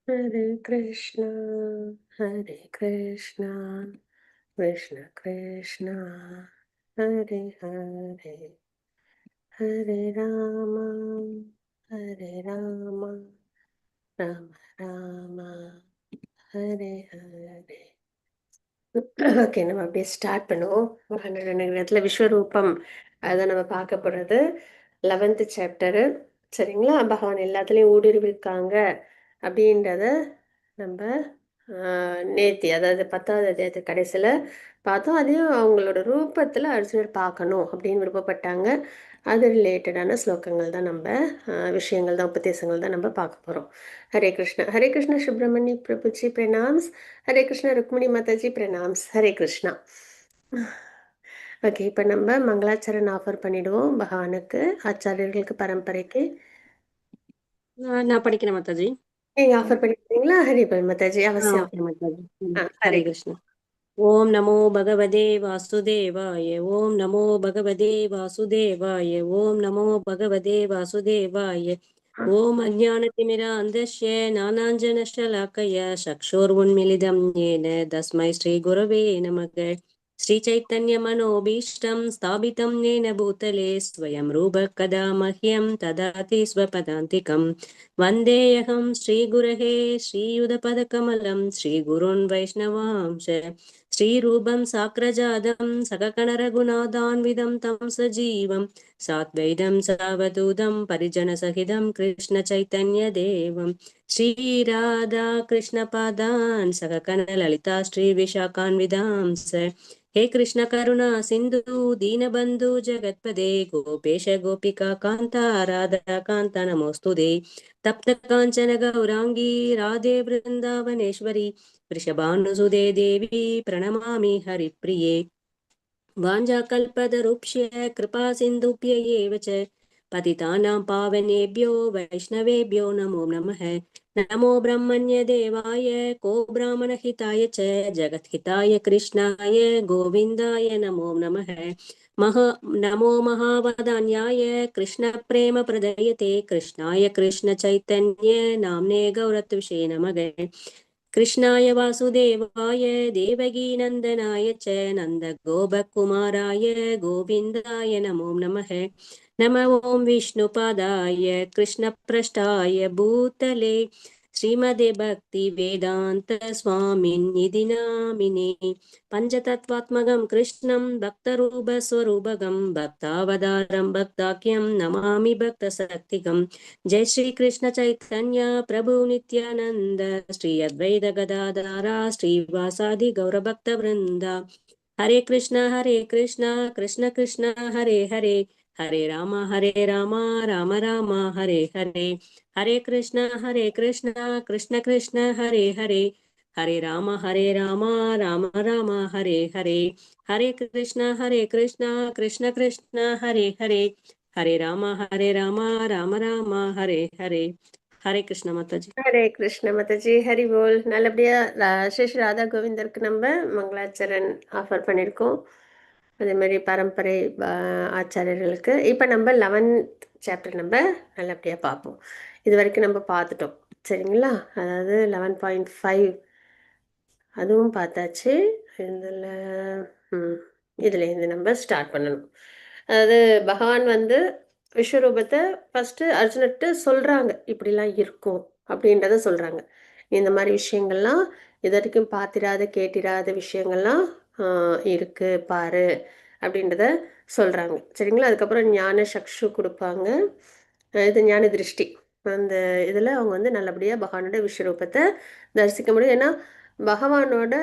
Hare Krishna Hare Krishna Krishna Krishna Hare Hare, Hare Rama Hare Rama Rama Rama Hare Hare. Okay, நம்ம அப்படியே start பண்ணுவோம். 100 விஸ்வரூபம், அதை நம்ம பார்க்க போகிறது 11th சாப்டரு, சரிங்களா? பகவான் எல்லாத்துலேயும் ஊடுருவிருக்காங்க அப்படின்றத நம்ம நேத்தி, அதாவது 10வது அத்தியாயத்து கடைசியில் பார்த்தோம். அதையும் அவங்களோட ரூபத்தில் அர்ஜுனர் பார்க்கணும் அப்படின்னு விருப்பப்பட்டாங்க. அது ரிலேட்டடான ஸ்லோகங்கள் தான் நம்ம, விஷயங்கள் தான், உபதேசங்கள் தான் நம்ம பார்க்க போகிறோம். ஹரே கிருஷ்ணா. ஹரே கிருஷ்ணா சுப்பிரமணிய பிரபுஜி பிரணாம்ஸ். ஹரே கிருஷ்ணா ருக்மிணி மாதாஜி பிரணாம்ஸ். ஹரே கிருஷ்ணா. ஓகே, இப்போ நம்ம மங்களாச்சரன் ஆஃபர் பண்ணிடுவோம் பகவானுக்கு, ஆச்சாரியர்களுக்கு, பரம்பரைக்கு. நான் படிக்கிறேன் மாதாஜி. நீங்க ஆஃபர் பண்ணிக்கிறீங்களா? ஹரி போல் மாதாஜி, அவசியம். ஓகே மாதாஜி. ஹரே. ஹரே கிருஷ்ணா. ஓம் நமோ பகவதே வாசுதேவாய, ஓம் நமோ பகவதே வாசுதேவாய, ஓம் நமோ பகவதே வாசுதேவாய. ஓம் அஜ்ஞானதிமிராந்தஸ்ய ஞானாஞ்சனशलाकया चक्षुरुन्मीलितं येन तस्मै श्रीगुरवे नमः. श्रीचैतन्यमनोभीष्टं स्थापितं येन भूतले स्वयं रूपः कदा मह्यं ददाति स्वपदान्तिकं. वन्देऽहं श्रीगुरहे श्रीयुतपदकमलं श्रीगुरून् वैष्णवांश श्रीरूपं साग्रजातं सहगणरघुनाथान्वितं तं सजीवं साद्वैतं सावधूतं परिजनसहितं कृष्णचैतन्यदेवं श्रीराधा कृष्णपादान् सहगणललिता श्रीविशाखान्वितांस. हे कृष्ण करुणा सिन्धु दीनबन्धु जगत्पदे गोपेश गोपिका कान्ता राधा कान्त नमोऽस्तु. तप्त काञ्चन गौराङ्गी राधे वृन्दावनेश्वरी वृषभानुसुते देवी प्रणमामि हरिप्रिये. वाञ्छाकल्पतरुभ्य कृपा सिन्धुभ्य एव च पतितानां पावनेभ्यो वैष्णवेभ्यो नमो नमः. नमो ब्रह्मण्य देवाय गोब्राह्मणहिताय च जगद्हिताय कृष्णाय गोविन्दाय नमो नमः. मह नमो महावदान्याय कृष्णप्रेम प्रदयते कृष्णाय कृष्ण चैतन्य नाम्ने गौरत्विषे नमः. कृष्णाय वासुदेवाय देवकीनन्दनाय च नन्दगोपकुमाराय गोविन्दाय नमो नमः. नम ॐ विष्णुपादाय कृष्णप्रष्ठाय भूतले श्रीमते भक्तिवेदान्त स्वामिन् नामिने. पञ्चतत्त्वात्मकं कृष्णं भक्तरूपस्वरूपगं भक्तावतारं भक्ताख्यं नमामि भक्तशक्तिकं. जय श्री कृष्ण चैतन्य प्रभु नित्यानन्द श्री अद्वैत गदाधारा श्रीवासादि गौरभक्तवृन्द. हरे कृष्ण हरे कृष्ण कृष्ण कृष्ण हरे हरे, हरे राम हरे राम राम राम हरे हरे. हरे कृष्ण हरे कृष्ण कृष्ण कृष्ण हरे हरे, हरे राम हरे राम राम राम हरे हरे. हरे कृष्ण हरे कृष्ण कृष्ण कृष्ण हरे हरे, हरे राम हरे राम राम राम हरे हरे. ஹரே கிருஷ்ண மாதாஜி. ஹரே கிருஷ்ண மாதாஜி, ஹரி போல். நல்லபடியா ஸ்ரீ ஸ்ரீ ராதா கோவிந்தருக்கு நம்ம மங்களாச்சரன் ஆஃபர் பண்ணியிருக்கோம். அதே மாதிரி பரம்பரை ஆச்சாரியர்களுக்கு. இப்போ நம்ம 11th chapter நம்ம நல்லபடியாக பார்ப்போம். இது வரைக்கும் நம்ம பார்த்துட்டோம், சரிங்களா? அதாவது 11.5 அதுவும் பார்த்தாச்சு. இதில் இதில் இருந்து நம்ம ஸ்டார்ட் பண்ணணும். அதாவது பகவான் வந்து விஸ்வரூபத்தை ஃபஸ்ட்டு அர்ஜுனர்கிட்ட சொல்கிறாங்க, இப்படிலாம் இருக்கும் அப்படின்றத சொல்கிறாங்க. இந்த மாதிரி விஷயங்கள்லாம் இது வரைக்கும் பார்த்திராத கேட்டிராத விஷயங்கள்லாம் இருக்கு பாரு அப்படின்றத சொல்கிறாங்க, சரிங்களா? அதுக்கப்புறம் ஞான சக்ஷு கொடுப்பாங்க. இது ஞான திருஷ்டி. அந்த இதில் அவங்க வந்து நல்லபடியாக பகவானோட விஸ்வரூபத்தை தரிசிக்க முடியும். ஏன்னா பகவானோட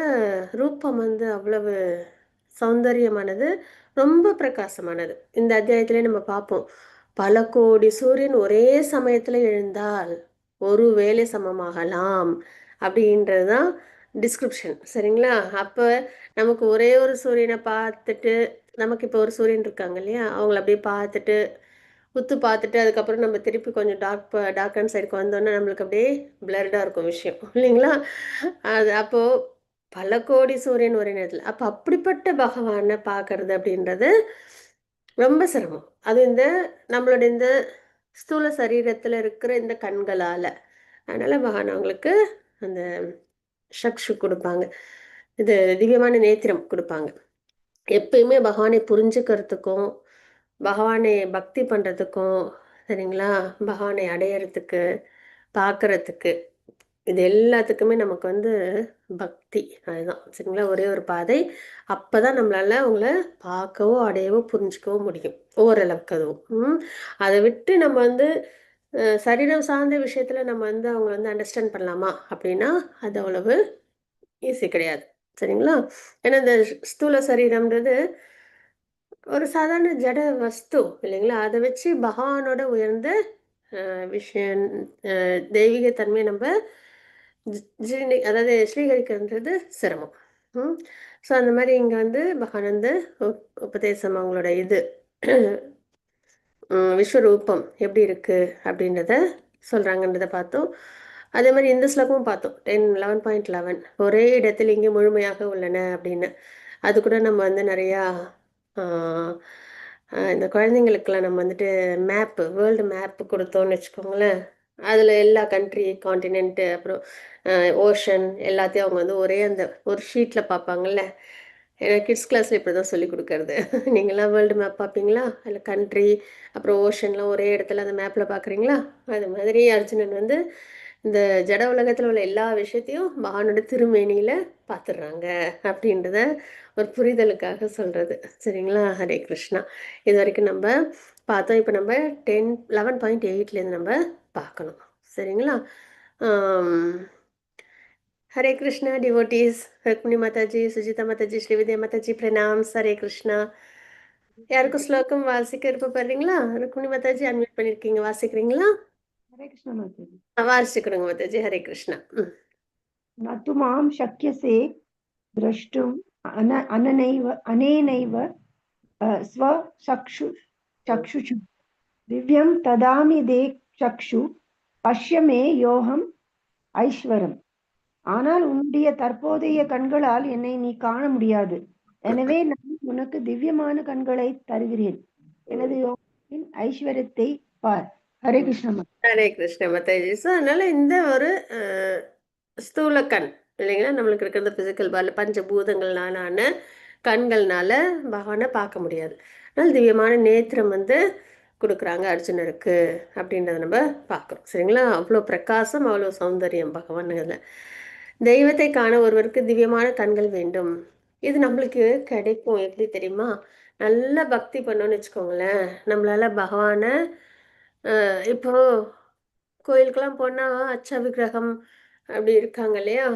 ரூபம் வந்து அவ்வளவு சௌந்தரியமானது, ரொம்ப பிரகாசமானது. இந்த அத்தியாயத்திலே நம்ம பார்ப்போம், பல கோடி சூரியன் ஒரே சமயத்தில் எழுந்தால் ஒரு வேளை சமமாகலாம் அப்படின்றது தான் டிஸ்கிரிப்ஷன், சரிங்களா? அப்போ நமக்கு ஒரே ஒரு சூரியனை பார்த்துட்டு, நமக்கு இப்போ ஒரு சூரியன் இருக்காங்க இல்லையா, அவங்கள அப்படியே பார்த்துட்டு உத்து பார்த்துட்டு அதுக்கப்புறம் நம்ம திருப்பி கொஞ்சம் டார்க் டார்க் அண்ட் சைடுக்கு வந்தோன்னே நம்மளுக்கு அப்படியே பிளர்டாக இருக்கும் விஷயம், இல்லைங்களா? அது அப்போது பல கோடி சூரியன் ஒரே நேரத்தில், அப்போ அப்படிப்பட்ட பகவானை பார்க்கறது அப்படின்றது ரொம்ப சிரமம். அது இந்த நம்மளோட இந்த ஸ்தூல சரீரத்தில் இருக்கிற இந்த கண்களால். அதனால பகவான் அவங்களுக்கு அந்த சக்ஷு கொடுப்பாங்க, இது திவ்யமான நேத்திரம் கொடுப்பாங்க. எப்பயுமே பகவானை புரிஞ்சுக்கிறதுக்கும் பகவானை பக்தி பண்ணுறதுக்கும், சரிங்களா, பகவானை அடையறதுக்கு, பார்க்கறதுக்கு, இது எல்லாத்துக்குமே நமக்கு வந்து பக்தி அதுதான். சரிங்களா? ஒரே ஒரு பாதை. அப்பதான் நம்மளால அவங்கள பார்க்கவோ அடையவோ புரிஞ்சுக்கவோ முடியும் ஓரளவுக்கு. அதுவும் அதை விட்டு நம்ம வந்து சரீரம் சார்ந்த விஷயத்துல நம்ம வந்து அவங்க வந்து அண்டர்ஸ்டாண்ட் பண்ணலாமா அப்படின்னா அது அவ்வளவு ஈஸி கிடையாது. சரிங்களா? ஏன்னா இந்த ஸ்தூல சரீரம்ன்றது ஒரு சாதாரண ஜட வஸ்து இல்லைங்களா? அதை வச்சு பகவானோட உயர்ந்த விஷயம் தெய்வீக தன்மையை நம்ம அதாவது ஸ்ரீகரிக்கிறன்றது சிரமம். ஸோ அந்த மாதிரி இங்கே வந்து பகவான் வந்து உபதேசம் அவங்களோட இது விஸ்வரூபம் எப்படி இருக்கு அப்படின்றத சொல்கிறாங்கன்றதை பார்த்தோம். அதே மாதிரி இந்த ஸ்லோகமும் பார்த்தோம், 10 11.11, ஒரே இடத்தில் இங்கே முழுமையாக உள்ளன அப்படின்னு. அது கூட நம்ம வந்து நிறையா இந்த குழந்தைங்களுக்கெல்லாம் நம்ம வந்துட்டு map, world map கொடுத்தோம்னு வச்சுக்கோங்களேன், அதில் எல்லா கண்ட்ரி, காண்டினென்ட்டு, அப்புறம் ஓஷன் எல்லாத்தையும் அவங்க வந்து ஒரே அந்த ஒரு ஷீட்டில் பார்ப்பாங்கல்ல. ஏன்னா கிட்ஸ் கிளாஸில் இப்படி தான் சொல்லி கொடுக்கறது. நீங்களாம் வேர்ல்டு மேப் பார்ப்பீங்களா? அதில் கண்ட்ரி அப்புறம் ஓஷன்லாம் ஒரே இடத்துல அந்த மேப்பில் பார்க்குறீங்களா? அது மாதிரி அர்ஜுனன் வந்து இந்த ஜட உலகத்தில் உள்ள எல்லா விஷயத்தையும் பகவானோட திருமேனியில் பார்த்துடுறாங்க அப்படின்றத ஒரு புரிதலுக்காக சொல்கிறது. சரிங்களா? ஹரே கிருஷ்ணா. இது வரைக்கும் நம்ம பார்த்தோம். இப்போ நம்ம 10 11.8லேருந்து நம்ம பார்க்கணும். சரிங்களா? ஹரே கிருஷ்ணா டிவோட்டீஸ். ருக்மிணி மாதாஜி, சுஜிதா மாதாஜி, ஸ்ரீவித்யா மாதாஜி, பிரணாம். ஹரே கிருஷ்ணா. யாருக்கும் ஸ்லோகம் வாசிக்க விருப்பப்படுறீங்களா? ருக்மிணி மாதாஜி அன்மியூட் பண்ணிருக்கீங்க, வாசிக்கிறீங்களா? ஹரே கிருஷ்ணா மாதாஜி. வாசிச்சுக்கிடுங்க மாதாஜி. ஹரே கிருஷ்ணா. न तु मां शक्यसे द्रष्टुम् अन अननैव अनेनैव स्वचक्षु चक्षुषु दिव्यं ददामि ते चक्षु पश्य मे योगम् ऐश्वरम्. ஆனால் உன்னுடைய தற்போதைய கண்களால் என்னை நீ காண முடியாது. எனவே நான் உனக்கு திவ்யமான கண்களை தருகிறேன். எனது யோகத்தின் ஐஸ்வர்யத்தை பார். ஹரே கிருஷ்ணா. ஹரே கிருஷ்ண மாதாஜி. ஸோ அதனால இந்த ஒரு ஸ்தூல கண் இல்லைங்களா, நம்மளுக்கு இருக்கிற பிசிக்கல் பால் பஞ்சபூதங்கள்னால ஆன கண்கள்னால பகவானை பார்க்க முடியாது. அதனால் திவ்யமான நேத்திரம் வந்து கொடுக்குறாங்க அர்ஜுனருக்கு அப்படின்றத நம்ம பார்க்குறோம். சரிங்களா? அவ்வளோ பிரகாசம், அவ்வளோ சௌந்தரியம் பகவான். இதில் தெய்வத்தை காண ஒருவருக்கு திவ்யமான கண்கள் வேண்டும். இது நம்மளுக்கு கிடைக்கும் எப்படி தெரியுமா? நல்ல பக்தி பண்ணோன்னு வச்சுக்கோங்களேன், நம்மளால பகவானை இப்போ கோயிலுக்கெல்லாம் போனால் அர்ச்சா விக்கிரகம் அப்படி இருக்காங்க இல்லையா?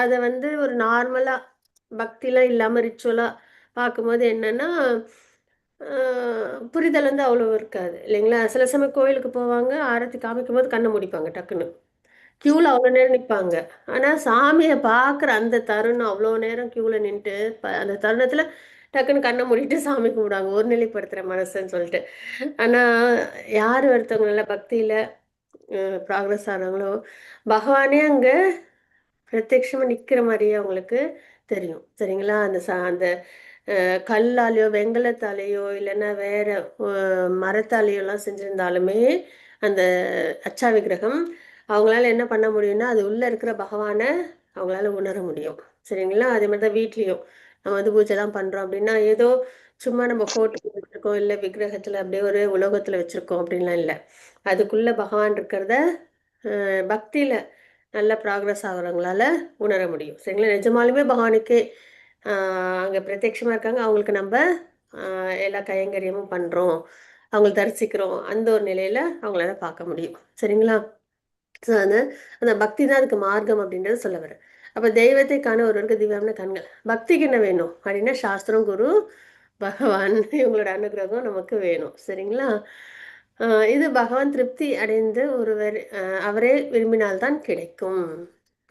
அதை வந்து ஒரு நார்மலாக பக்திலாம் இல்லாமல் ரிச்சுவலாக பார்க்கும்போது என்னன்னா புரிதல் வந்து அவ்வளோ இருக்காது இல்லைங்களா? சில சமயம் கோயிலுக்கு போவாங்க, ஆரத்தி காமிக்கும் போது கண்ணை மூடிப்பாங்க டக்குன்னு. க்யூவில் அவ்வளோ நேரம் நிற்பாங்க. ஆனால் சாமியை பார்க்குற அந்த தருணம் அவ்வளோ நேரம் க்யூவில் நின்றுட்டு அந்த தருணத்தில் டக்குன்னு கண்ணை மூடிட்டு சாமி கும்பிடுவாங்க, ஒரு நிலைப்படுத்துகிற மனசுன்னு சொல்லிட்டு. ஆனால் யார் ஒருத்தவங்க நல்ல பக்தியில் ப்ராக்ரஸ் ஆனாங்களோ பகவானே அங்கே பிரத்யட்சமாக நிற்கிற மாதிரியே அவங்களுக்கு தெரியும். சரிங்களா? அந்த அந்த கல்லாலேயோ வெண்கலத்தாலேயோ இல்லைன்னா வேற மரத்தாலேயோலாம் செஞ்சிருந்தாலுமே அந்த அர்ச்சா விக்கிரகம் அவங்களால என்ன பண்ண முடியும்னா அது உள்ள இருக்கிற பகவானை அவங்களால உணர முடியும். சரிங்களா? அதே மாதிரி தான் வீட்லேயும் நம்ம வந்து பூஜைலாம் பண்றோம் அப்படின்னா ஏதோ சும்மா நம்ம ஃபோட்டோ வச்சிருக்கோம் இல்லை விக்கிரகத்துல அப்படியே ஒரு உலோகத்துல வச்சிருக்கோம் அப்படின்லாம் இல்லை. அதுக்குள்ள பகவான் இருக்கிறத பக்தியில நல்ல ப்ராக்ரஸ் ஆகுறவங்களால உணர முடியும். சரிங்களா? நிஜமாலுமே பகவானுக்கு அங்க பிரத்யட்சமா இருக்காங்க. அவங்களுக்கு நம்ம எல்லா கைங்கரியமும் பண்றோம், அவங்கள தரிசிக்கிறோம், அந்த ஒரு நிலையில அவங்களால பார்க்க முடியும். சரிங்களா? ஸோ அந்த அந்த பக்தி தான் அதுக்கு மார்க்கம் அப்படின்றத சொல்ல வரேன். அப்போ தெய்வத்தை காண ஒருவருக்கு திவ்யமான கண்கள். பக்திக்கு என்ன வேணும் அப்படின்னா சாஸ்திரம், குரு, பகவான் இவங்களோட அனுகிரகம் நமக்கு வேணும். சரிங்களா? இது பகவான் திருப்தி அடைந்து ஒருவர் அவரே விரும்பினால்தான் கிடைக்கும்.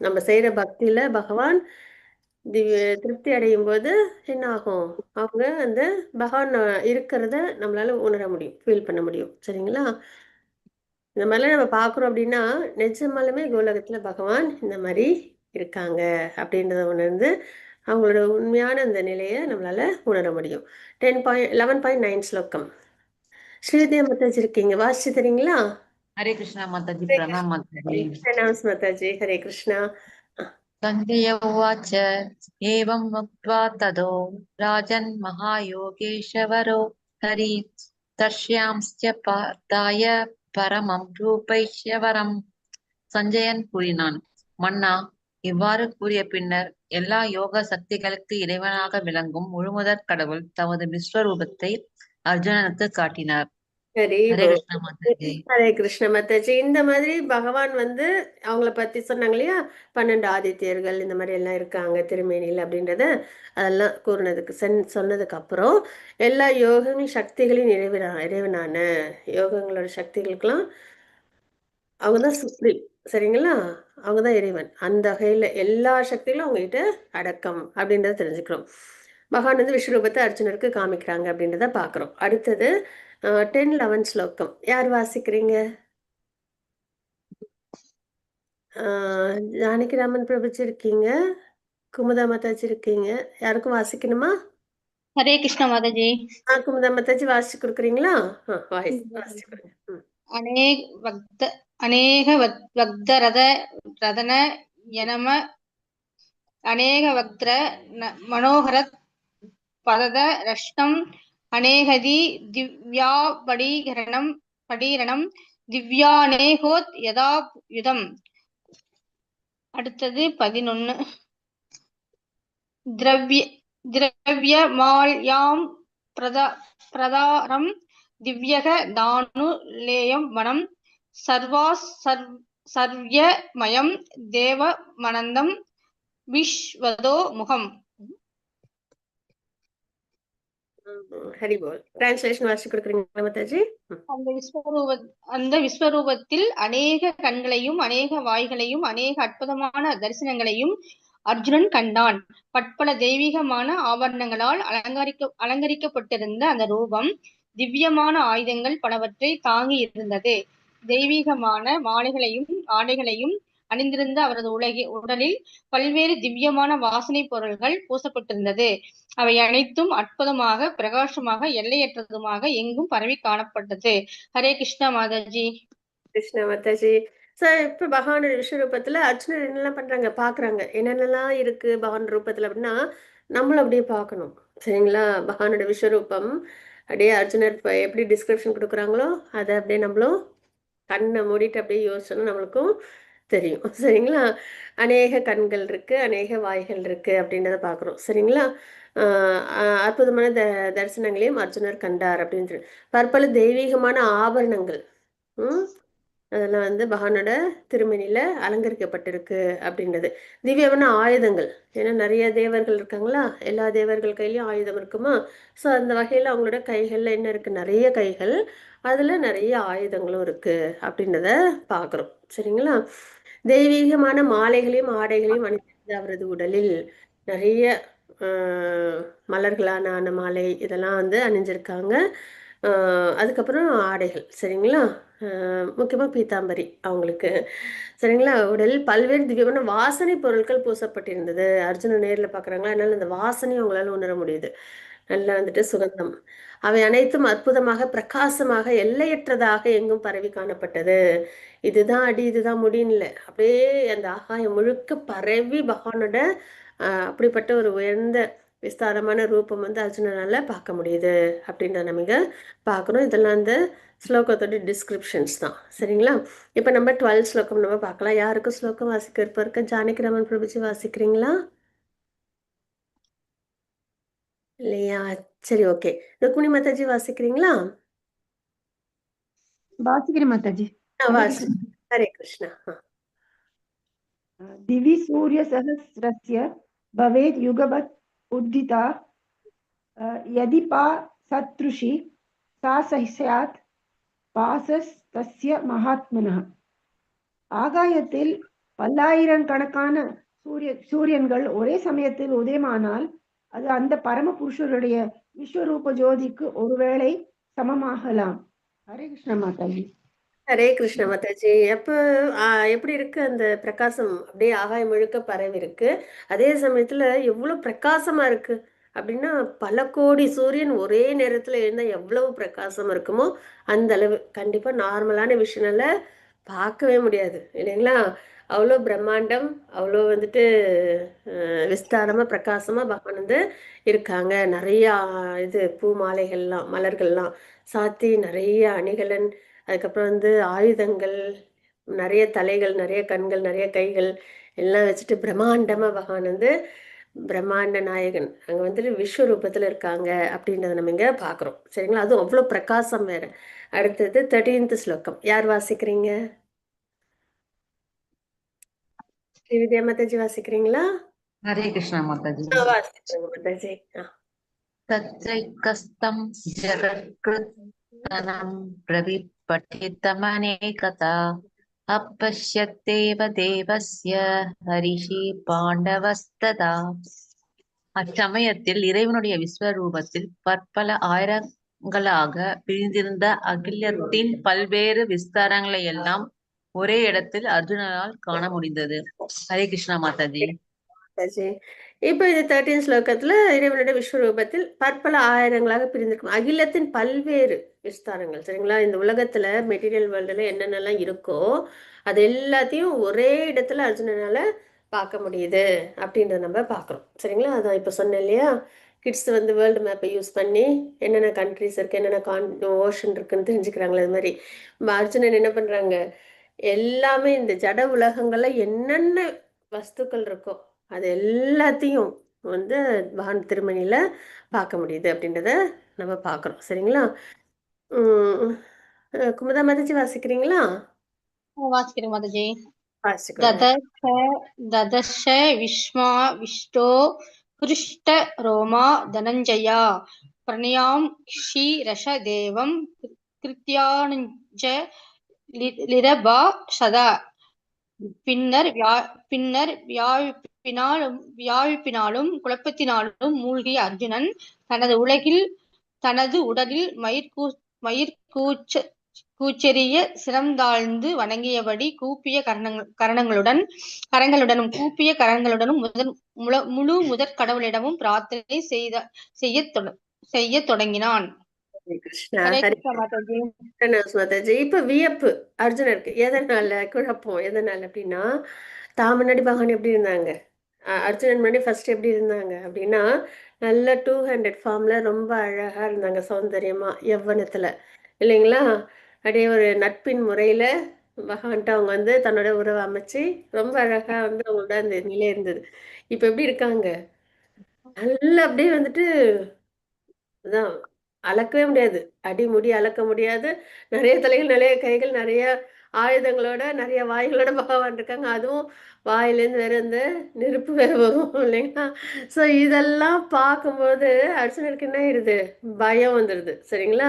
நம்ம செய்யற பக்தியில பகவான் திவ்ய திருப்தி அடையும் போது என்ன ஆகும்? அவங்க அந்த பகவான் இருக்கிறத நம்மளால உணர முடியும், ஃபீல் பண்ண முடியும். சரிங்களா? இந்த மாதிரிலாம் நம்ம பார்க்குறோம் அப்படின்னா நிஜமாலுமே கோலகத்துல பகவான் இந்த மாதிரி இருக்காங்க அப்படின்றத உணர்ந்து அவங்களோட உண்மையான அந்த நிலையை நம்மளால உணர முடியும். 10.11.9 ஸ்லோகம். ஸ்ரீவித்யா மாதாஜி இருக்கீங்க, வாசிச்சு தரீங்களா? ஹரே கிருஷ்ணா மாதாஜி. ஹரே பிரணாம் மாதாஜி. பிரணாம்ஸ் மாதாஜி. ஹரே கிருஷ்ணா. சஞ்சய உவாச்ச ஏவம் உக்த்வா ததோ ராஜன் மகாயோகேஸ்வரோ ஹரி தஷ்யாம்ஸ்ய பார்த்தாய பரமம் ரூபைஷ்யவரம். சஞ்சயன் கூறினான், மன்னா, இவ்வாறு கூறிய பின்னர் எல்லா யோக சக்திகளுக்கு இறைவனாக விளங்கும் முழுமுதற் கடவுள் தமது விஸ்வரூபத்தை அர்ஜுனனுக்கு காட்டினார். ஹரி ஹரே போல். கிருஷ்ணா மாதாஜி. ஹரே கிருஷ்ண மாதாஜி. இந்த மாதிரி பகவான் வந்து அவங்கள பத்தி சொன்னாங்க இல்லையா, 12 ஆதித்யர்கள் இந்த மாதிரி எல்லாம் இருக்காங்க திருமேனியில் அப்படின்றத அதெல்லாம் கூறினதுக்கு சொன்னதுக்கு அப்புறம் எல்லா யோகங்களின் சக்திகளையும் இறைவனான யோகங்களோட சக்திகளுக்கெல்லாம் அவங்க தான் சுப்ரீம். சரிங்களா? அவங்க தான் இறைவன். அந்த வகையில் எல்லா சக்திகளும் அவங்ககிட்ட அடக்கம் அப்படின்றத தெரிஞ்சுக்கிறோம். பகவான் வந்து விஸ்வரூபத்தை அர்ஜுனருக்கு காமிக்கிறாங்க அப்படின்றத பார்க்குறோம். அடுத்தது 10 11 ஸ்லோகம் யார் வாசிக்கிறீங்க? ஜானகிராமன் பிரபுஜி இருக்கீங்க, குமுதா மாதாஜி இருக்கீங்க, யாருக்கும் வாசிக்கணுமா? ஹரே கிருஷ்ணா மாதாஜி. குமுதா மாதாஜி வாசிச்சு கொடுக்குறீங்களா? வாசிச்சு கொடுங்க. அநேக வக்த அநேக வக்தரத ரதன யனம அநேக வக்திர மனோகர பதத ரஷ்டம் அநேகதி திவ்யாபடீகரணம் படீரணம் திவ்யானேகோத் யதாயுதம். அடுத்தது 11. திரவிய திரவியமால்யாம் பிரதாரம் திவ்யக தானு லேயம் வனம் சர்வாஸ் சர்வியமயம் தேவமனந்தம் விஸ்வதோ முகம். ஹரி போல். டிரான்ஸ்லேஷன் வாசிச்சு கொடுக்குறீங்களா மாதாஜி? அந்த விஸ்வரூபத்தில் அநேக கண்களையும் அநேக வாய்களையும் அநேக அற்புதமான தரிசனங்களையும் அர்ஜுனன் கண்டான். பற்பல தெய்வீகமான ஆபரணங்களால் அலங்கரிக்கப்பட்டிருந்த அந்த ரூபம் திவ்யமான ஆயுதங்கள் பலவற்றை தாங்கி இருந்தது. தெய்வீகமான மாலைகளையும் ஆடைகளையும் அணிந்திருந்த அவரது உடலில் பல்வேறு திவ்யமான வாசனை பொருள்கள் பூசப்பட்டிருந்தது. அவை அனைத்தும் அற்புதமாக பிரகாசமாக எல்லையற்றதுமாக எங்கும் பரவி காணப்பட்டது. ஹரே கிருஷ்ணா மாதாஜி. கிருஷ்ணா மாதாஜி. சார், இப்ப பகவானோட விஸ்வரூபத்துல அர்ஜுனர் என்னெல்லாம் பண்றாங்க பாக்குறாங்க, என்னென்னலாம் இருக்கு பகவான் ரூபத்துல அப்படின்னா நம்மளும் அப்படியே பார்க்கணும். சரிங்களா? பகவானோட விஸ்வரூபம் அப்படியே அர்ஜுனர் இப்ப எப்படி டிஸ்கிரிப்ஷன் கொடுக்குறாங்களோ அதை அப்படியே நம்மளும் கண்ணை மூடிட்டு அப்படியே யோசிச்சோன்னா நம்மளுக்கும் தெரியும். சரிங்களா? அநேக கண்கள் இருக்கு, அநேக வாய்கள் இருக்கு அப்படின்றத பார்க்குறோம். சரிங்களா? அற்புதமான தரிசனங்களையும் அர்ஜுனர் கண்டார் அப்படின்னு சொல்லி பற்பல தெய்வீகமான ஆபரணங்கள் அதெல்லாம் வந்து பகவானோட திருமணியில அலங்கரிக்கப்பட்டிருக்கு அப்படின்றது. திவ்யமான ஆயுதங்கள், ஏன்னா நிறைய தேவர்கள் இருக்காங்களா, எல்லா தேவர்கள் கையிலயும் ஆயுதம் இருக்குமா? ஸோ அந்த வகையில அவங்களோட கைகள்ல என்ன இருக்கு, நிறைய கைகள், அதுல நிறைய ஆயுதங்களும் இருக்கு அப்படின்றத பார்க்குறோம். சரிங்களா? தெய்வீகமான மாலைகளையும் ஆடைகளையும் அணிந்திருந்த அவரது உடலில் நிறைய மலர்களான ஆன மாலை இதெல்லாம் வந்து அணிஞ்சிருக்காங்க. அதுக்கப்புறம் ஆடைகள். சரிங்களா? முக்கியமாக பீதாம்பரி அவங்களுக்கு. சரிங்களா? உடலில் பல்வேறு திவ்யமான வாசனை பொருட்கள் பூசப்பட்டிருந்தது. அர்ஜுனன் நேரில் பார்க்குறாங்களா, அதனால அந்த வாசனையும் அவங்களால உணர முடியுது. நல்லா வந்துட்டு சுகந்தம். அவை அனைத்தும் அற்புதமாக பிரகாசமாக எல்லையற்றதாக எங்கும் பரவி காணப்பட்டது. இதுதான் அடி, இதுதான் முடின்னு அப்படியே அந்த ஆகாயம் முழுக்க பரவி பகவானோட அப்படிப்பட்ட ஒரு உயர்ந்த விஸ்தாரமான ரூபம் வந்து அர்ஜுனனால பார்க்க முடியுது அப்படின்றத நம்ம இங்க பார்க்கணும். இதெல்லாம் அந்த ஸ்லோகத்தோட டிஸ்கிரிப்ஷன்ஸ் தான். சரிங்களா? இப்போ நம்ம 12 ஸ்லோகம் நம்ம பார்க்கலாம். யாருக்கும் ஸ்லோகம் வாசிக்க விருப்பம் இருக்கு? ஜானகிராமன் பிரபுஜி வாசிக்கிறீங்களா? இல்லையா? சரி, ஓகே. ருக்மிணி மாதாஜி வாசிக்கிறீங்களா? வாசிக்கிறேன் மாதாஜி. ஹரே வாசி. கிருஷ்ணா. ஹரே கிருஷ்ணா. திவி சூரிய சஹஸ்ரஸ்ய பவேத் யுகவத் உத்திதா யதி பா சத்ருஷி சா ஸ்யாத் பாசஸ் தஸ்ய மகாத்மனः. ஆகாயத்தில் பல்லாயிரக்கணக்கான சூரியன்கள் ஒரே சமயத்தில் உதயமானால் அது அந்த பரம புருஷருடைய விஸ்வரூப ஜோதிக்கு ஒருவேளை சமமாகலாம். ஹரே கிருஷ்ண மாதாஜி. ஹரே கிருஷ்ண மாதாஜி. எப்ப எப்படி இருக்கு அந்த பிரகாசம்? அப்படியே ஆகாயம் முழுக்க பரவி இருக்கு. அதே சமயத்துல எவ்வளவு பிரகாசமா இருக்கு. அப்படின்னா பல கோடி சூரியன் ஒரே நேரத்தில் இருந்தால் எவ்வளவு பிரகாசம் இருக்குமோ அந்த அளவு. கண்டிப்பாக நார்மலான விஷயனால பார்க்கவே முடியாது இல்லைங்களா? அவ்வளோ பிரம்மாண்டம், அவ்வளோ வந்துட்டு விஸ்தாரமாக பிரகாசமாக பகவான் வந்து இருக்காங்க. நிறையா இது பூ மாலைகள்லாம் மலர்கள்லாம் சாத்தி, நிறைய அணிகலன், அதுக்கப்புறம் வந்து ஆயுதங்கள், நிறைய தலைகள், நிறைய கண்கள், நிறைய கைகள் எல்லாம் வச்சுட்டு பிரம்மாண்டமாக பகவான் வந்து பிரம்மாண்ட நாயகன் அங்கே வந்துட்டு விஸ்வரூபத்தில் இருக்காங்க அப்படின்றத நம்ம இங்கே பார்க்குறோம். சரிங்களா? அதுவும் அவ்வளோ பிரகாசம் வேற. அடுத்தது 13th ஸ்லோகம். யார் வாசிக்கிறீங்க? ஸ்ரீ வித்யா மாதாஜி வாசிக்கிறீங்களா? ஹரே கிருஷ்ணா மாதாஜி. வாசிக்கிறேங்க மாதாஜி. தத்ரைகஸ்தம் ஜகத்கிருத்தனம் பிரவிபட்டிதமநேகதா அப்பஷ்யத்தேவ தேவஸ்ய ஹரிஷி பாண்டவஸ்ததா. அச்சமயத்தில் இறைவனுடைய விஸ்வரூபத்தில் பற்பல ஆயிரங்களாக பிரிந்திருந்த அகிலத்தின் பல்வேறு விஸ்தாரங்களை எல்லாம் ஒரே இடத்தில் அர்ஜுனனால் காண முடிந்தது. ஹரே கிருஷ்ணா மாதாஜி. மாதாஜி, இப்போ இது 13 ஸ்லோகத்துல இறைவனுடைய விஸ்வரூபத்தில் பற்பல ஆயிரங்களாக பிரிந்திருக்கும் அகிலத்தின் பல்வேறு விஸ்தாரங்கள். சரிங்களா? இந்த உலகத்துல மெட்டீரியல் வேர்ல்டுல என்னென்னலாம் இருக்கோ அது எல்லாத்தையும் ஒரே இடத்துல அர்ஜுனனால பார்க்க முடியுது அப்படின்றத நம்ம பார்க்குறோம். சரிங்களா? அதான் இப்போ சொன்னேன் இல்லையா, கிட்ஸ் வந்து வேர்ல்டு மேப்பை யூஸ் பண்ணி என்னென்ன கண்ட்ரிஸ் இருக்கு, என்னென்ன ஓஷன் இருக்குன்னு தெரிஞ்சுக்கிறாங்களே, அது மாதிரி அர்ஜுனன் என்ன பண்றாங்க, எல்லாமே இந்த ஜட உலகங்கள்ல என்னென்ன வஸ்துக்கள் இருக்கோ அது எல்லாத்தையும் வந்து பகவான் திருமணியில பார்க்க முடியுது அப்படின்றத நம்ம பார்க்குறோம். சரிங்களா? உம் குமுதா மாதாஜி வாசிக்கிறீங்களா? வாசிக்கிறேன் மாதாஜி. வாசிக்கிறேன். ததர்ஷ ததர்ஷ விஸ்மா விஷ்டோ ஹிருஷ்ட ரோமா தனஞ்சயா பிரணயாம் க்ஷீரஷ தேவம் கிருத்யானுஞ்ச லிரபா சதா. பின்னர் பின்னர் வியாபிப்பினாலும் குழப்பத்தினாலும் மூழ்கிய அர்ஜுனன் தனது உடலில் மயிர்கூச்ச கூச்செறிய சிரம்தாழ்ந்து வணங்கியபடி கூப்பிய கரங்களுடனும் கூப்பிய கரங்களுடனும் முழு முதற் கடவுளிடமும் பிரார்த்தனை செய்ய தொடங்கினான். ஹரே கிருஷ்ணா. ஹரே ஹரே கிருஷ்ணா மாதாஜி. கிருஷ்ணா மாதாஜி. இப்ப வியப்பு அர்ஜுனருக்கு. எதனால குழப்பம், எதனால அப்படின்னா, தான் முன்னாடி பகவான் எப்படி இருந்தாங்க, அர்ஜுனன் முன்னாடி ஃபர்ஸ்ட் எப்படி இருந்தாங்க அப்படின்னா, நல்ல 200 ஃபார்ம்ல ரொம்ப அழகா இருந்தாங்க, சௌந்தரியமா யௌவனத்துல இல்லைங்களா? அப்படியே ஒரு நட்பின் முறையில பகவான்கிட்ட அவங்க வந்து தன்னோட உறவை அமைச்சு ரொம்ப அழகா வந்து அவங்களோட அந்த நிலை இருந்தது. இப்ப எப்படி இருக்காங்க, நல்லா அப்படியே வந்துட்டு அதான் அளக்கவே முடியாது, அடிமுடி அளக்க முடியாது. நிறைய தலைகள், நிறைய கைகள், நிறைய ஆயுதங்களோட, நிறைய வாய்களோட பகவான் இருக்காங்க. அதுவும் வாயிலேருந்து வேற இந்த நெருப்பு வேற வரும் இல்லைங்களா? ஸோ இதெல்லாம் பார்க்கும்போது அர்ஜுனருக்கு என்ன ஆயிடுது, பயம் வந்துடுது. சரிங்களா?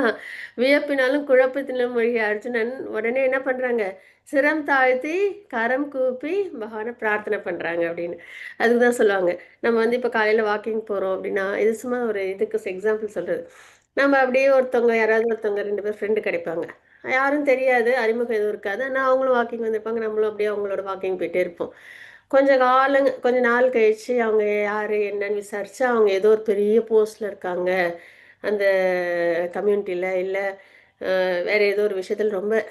வியப்பினாலும் குழப்பத்திலும் மூழ்கிய அர்ஜுனன் உடனே என்ன பண்றாங்க, சிரம் தாழ்த்தி கரம் கூப்பி பகவானை பிரார்த்தனை பண்றாங்க அப்படின்னு. அதுக்கு தான் சொல்லுவாங்க, நம்ம வந்து இப்போ காலையில் வாக்கிங் போகிறோம் அப்படின்னா, இது சும்மா ஒரு இதுக்கு எக்ஸாம்பிள் சொல்றது. நம்ம அப்படியே ஒருத்தவங்க யாராவது ஒருத்தவங்க 2 பேர் ஃப்ரெண்டு கிடைப்பாங்க, யாரும் தெரியாது, அறிமுகம் எதுவும் இருக்காது. ஆனால் அவங்களும் வாக்கிங் வந்திருப்பாங்க, நம்மளும் அப்படியே அவங்களோட வாக்கிங் போயிட்டே இருப்போம். கொஞ்ச நாள் கழிச்சு அவங்க யார் என்னன்னு விசாரிச்சு, அவங்க ஏதோ ஒரு பெரிய போஸ்டில் இருக்காங்க அந்த கம்யூனிட்டியில், இல்லை வேற ஏதோ ஒரு விஷயத்தில் ரொம்ப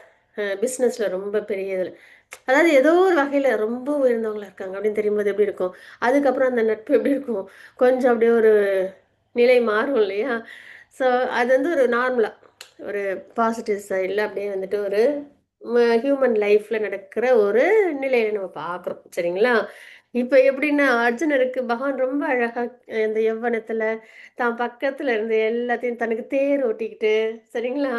பிஸ்னஸில் ரொம்ப பெரிய இதில், அதாவது ஏதோ ஒரு வகையில் ரொம்ப உயர்ந்தவங்களா இருக்காங்க அப்படின்னு தெரியும்போது எப்படி இருக்கும்? அதுக்கப்புறம் அந்த நட்பு எப்படி இருக்கும்? கொஞ்சம் அப்படியே ஒரு நிலை மாறும் இல்லையா? ஸோ அது வந்து ஒரு நார்மலாக ஒரு பாசிட்டிவ் சைடில் அப்படியே வந்துட்டு ஒரு ஹியூமன் லைஃப்பில் நடக்கிற ஒரு நிலையில நம்ம பார்க்குறோம். சரிங்களா? இப்போ எப்படின்னா, அர்ஜுனருக்கு பகவான் ரொம்ப அழகாக இந்த யௌவனத்தில் தான் பக்கத்தில் இருந்து எல்லாத்தையும் தனக்கு தேர் ஓட்டிக்கிட்டு, சரிங்களா,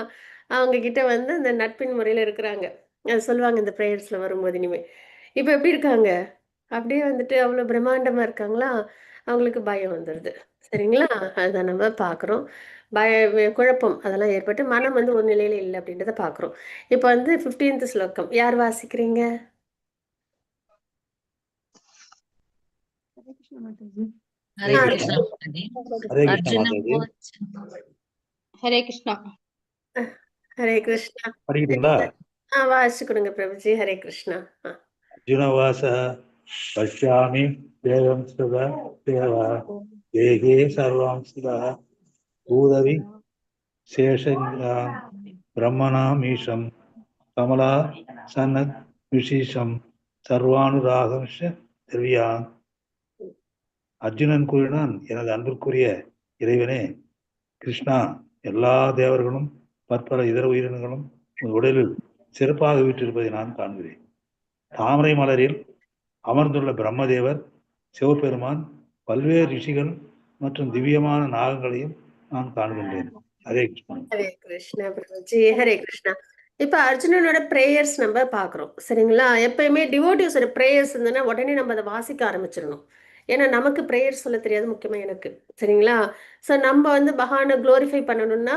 அவங்க கிட்ட வந்து அந்த நட்பின் முறையில் இருக்கிறாங்க. அது சொல்லுவாங்க இந்த ப்ரேயர்ஸில் வரும்போது. இனிமே இப்போ எப்படி இருக்காங்க, அப்படியே வந்துட்டு அவ்வளோ பிரம்மாண்டமாக இருக்காங்களா, அவங்களுக்கு பயம் வந்துடுது. சரிங்களா? அதுதான் நம்ம பார்க்குறோம். பய குழப்பம் அதெல்லாம் ஏற்பட்டு மனம் வந்து ஒரு நிலையில இல்லை அப்படின்றத பார்க்குறோம். இப்போ வந்து 15th ஸ்லோகம் யார் வாசிக்கிறீங்க? ஹரே கிருஷ்ணா மாதாஜி. ஹரே கிருஷ்ணா மாதாஜி. ஹரே கிருஷ்ணா அர்ஜுன மாதாஜி. ஹரே கிருஷ்ணா. ஹரே கிருஷ்ணா. படிக்கிறீங்களா? வாசிச்சு கொடுங்க பிரபுஜி. ஹரே கிருஷ்ணா. அர்ஜுனவாச பஷ்யாமி தேவம் சுக தேவா தேகே சர்வாம்சிதா பூதவி சேஷங்கா பிரம்மணாம் ஈஷம் கமலா சன்னத் விசேஷம் சர்வானுராகம்ஷ திவ்யான். அர்ஜுனன் கூறினான், எனது அன்பிற்குரிய இறைவனே கிருஷ்ணா, எல்லா தேவர்களும் பற்பல இதர உயிரினங்களும் உன் உடலில் சிறப்பாக வீற்றிருப்பதை நான் காண்கிறேன். தாமரை மலரில் அமர்ந்துள்ள பிரம்மதேவர், சிவபெருமான், பல்வேறு ரிஷிகள் மற்றும் திவ்யமான நாகங்களையும் நான் காண்கின்றேன். ஹரே கிருஷ்ணா. ஹரே கிருஷ்ணா பிரபுஜி, ஹரே கிருஷ்ணா. இப்ப அர்ஜுனனோட ப்ரேயர்ஸ் நம்ம பாக்குறோம், சரிங்களா? எப்பயுமே டிவோட்டிவ்ஸோட ப்ரேயர்ஸ் இருந்ததுன்னா உடனே நம்ம அதை வாசிக்க ஆரம்பிச்சிடணும். ஏன்னா நமக்கு ப்ரேயர் சொல்ல தெரியாது, முக்கியமா எனக்கு, சரிங்களா? ஸோ நம்ம வந்து பகவானை குளோரிஃபை பண்ணணும்னா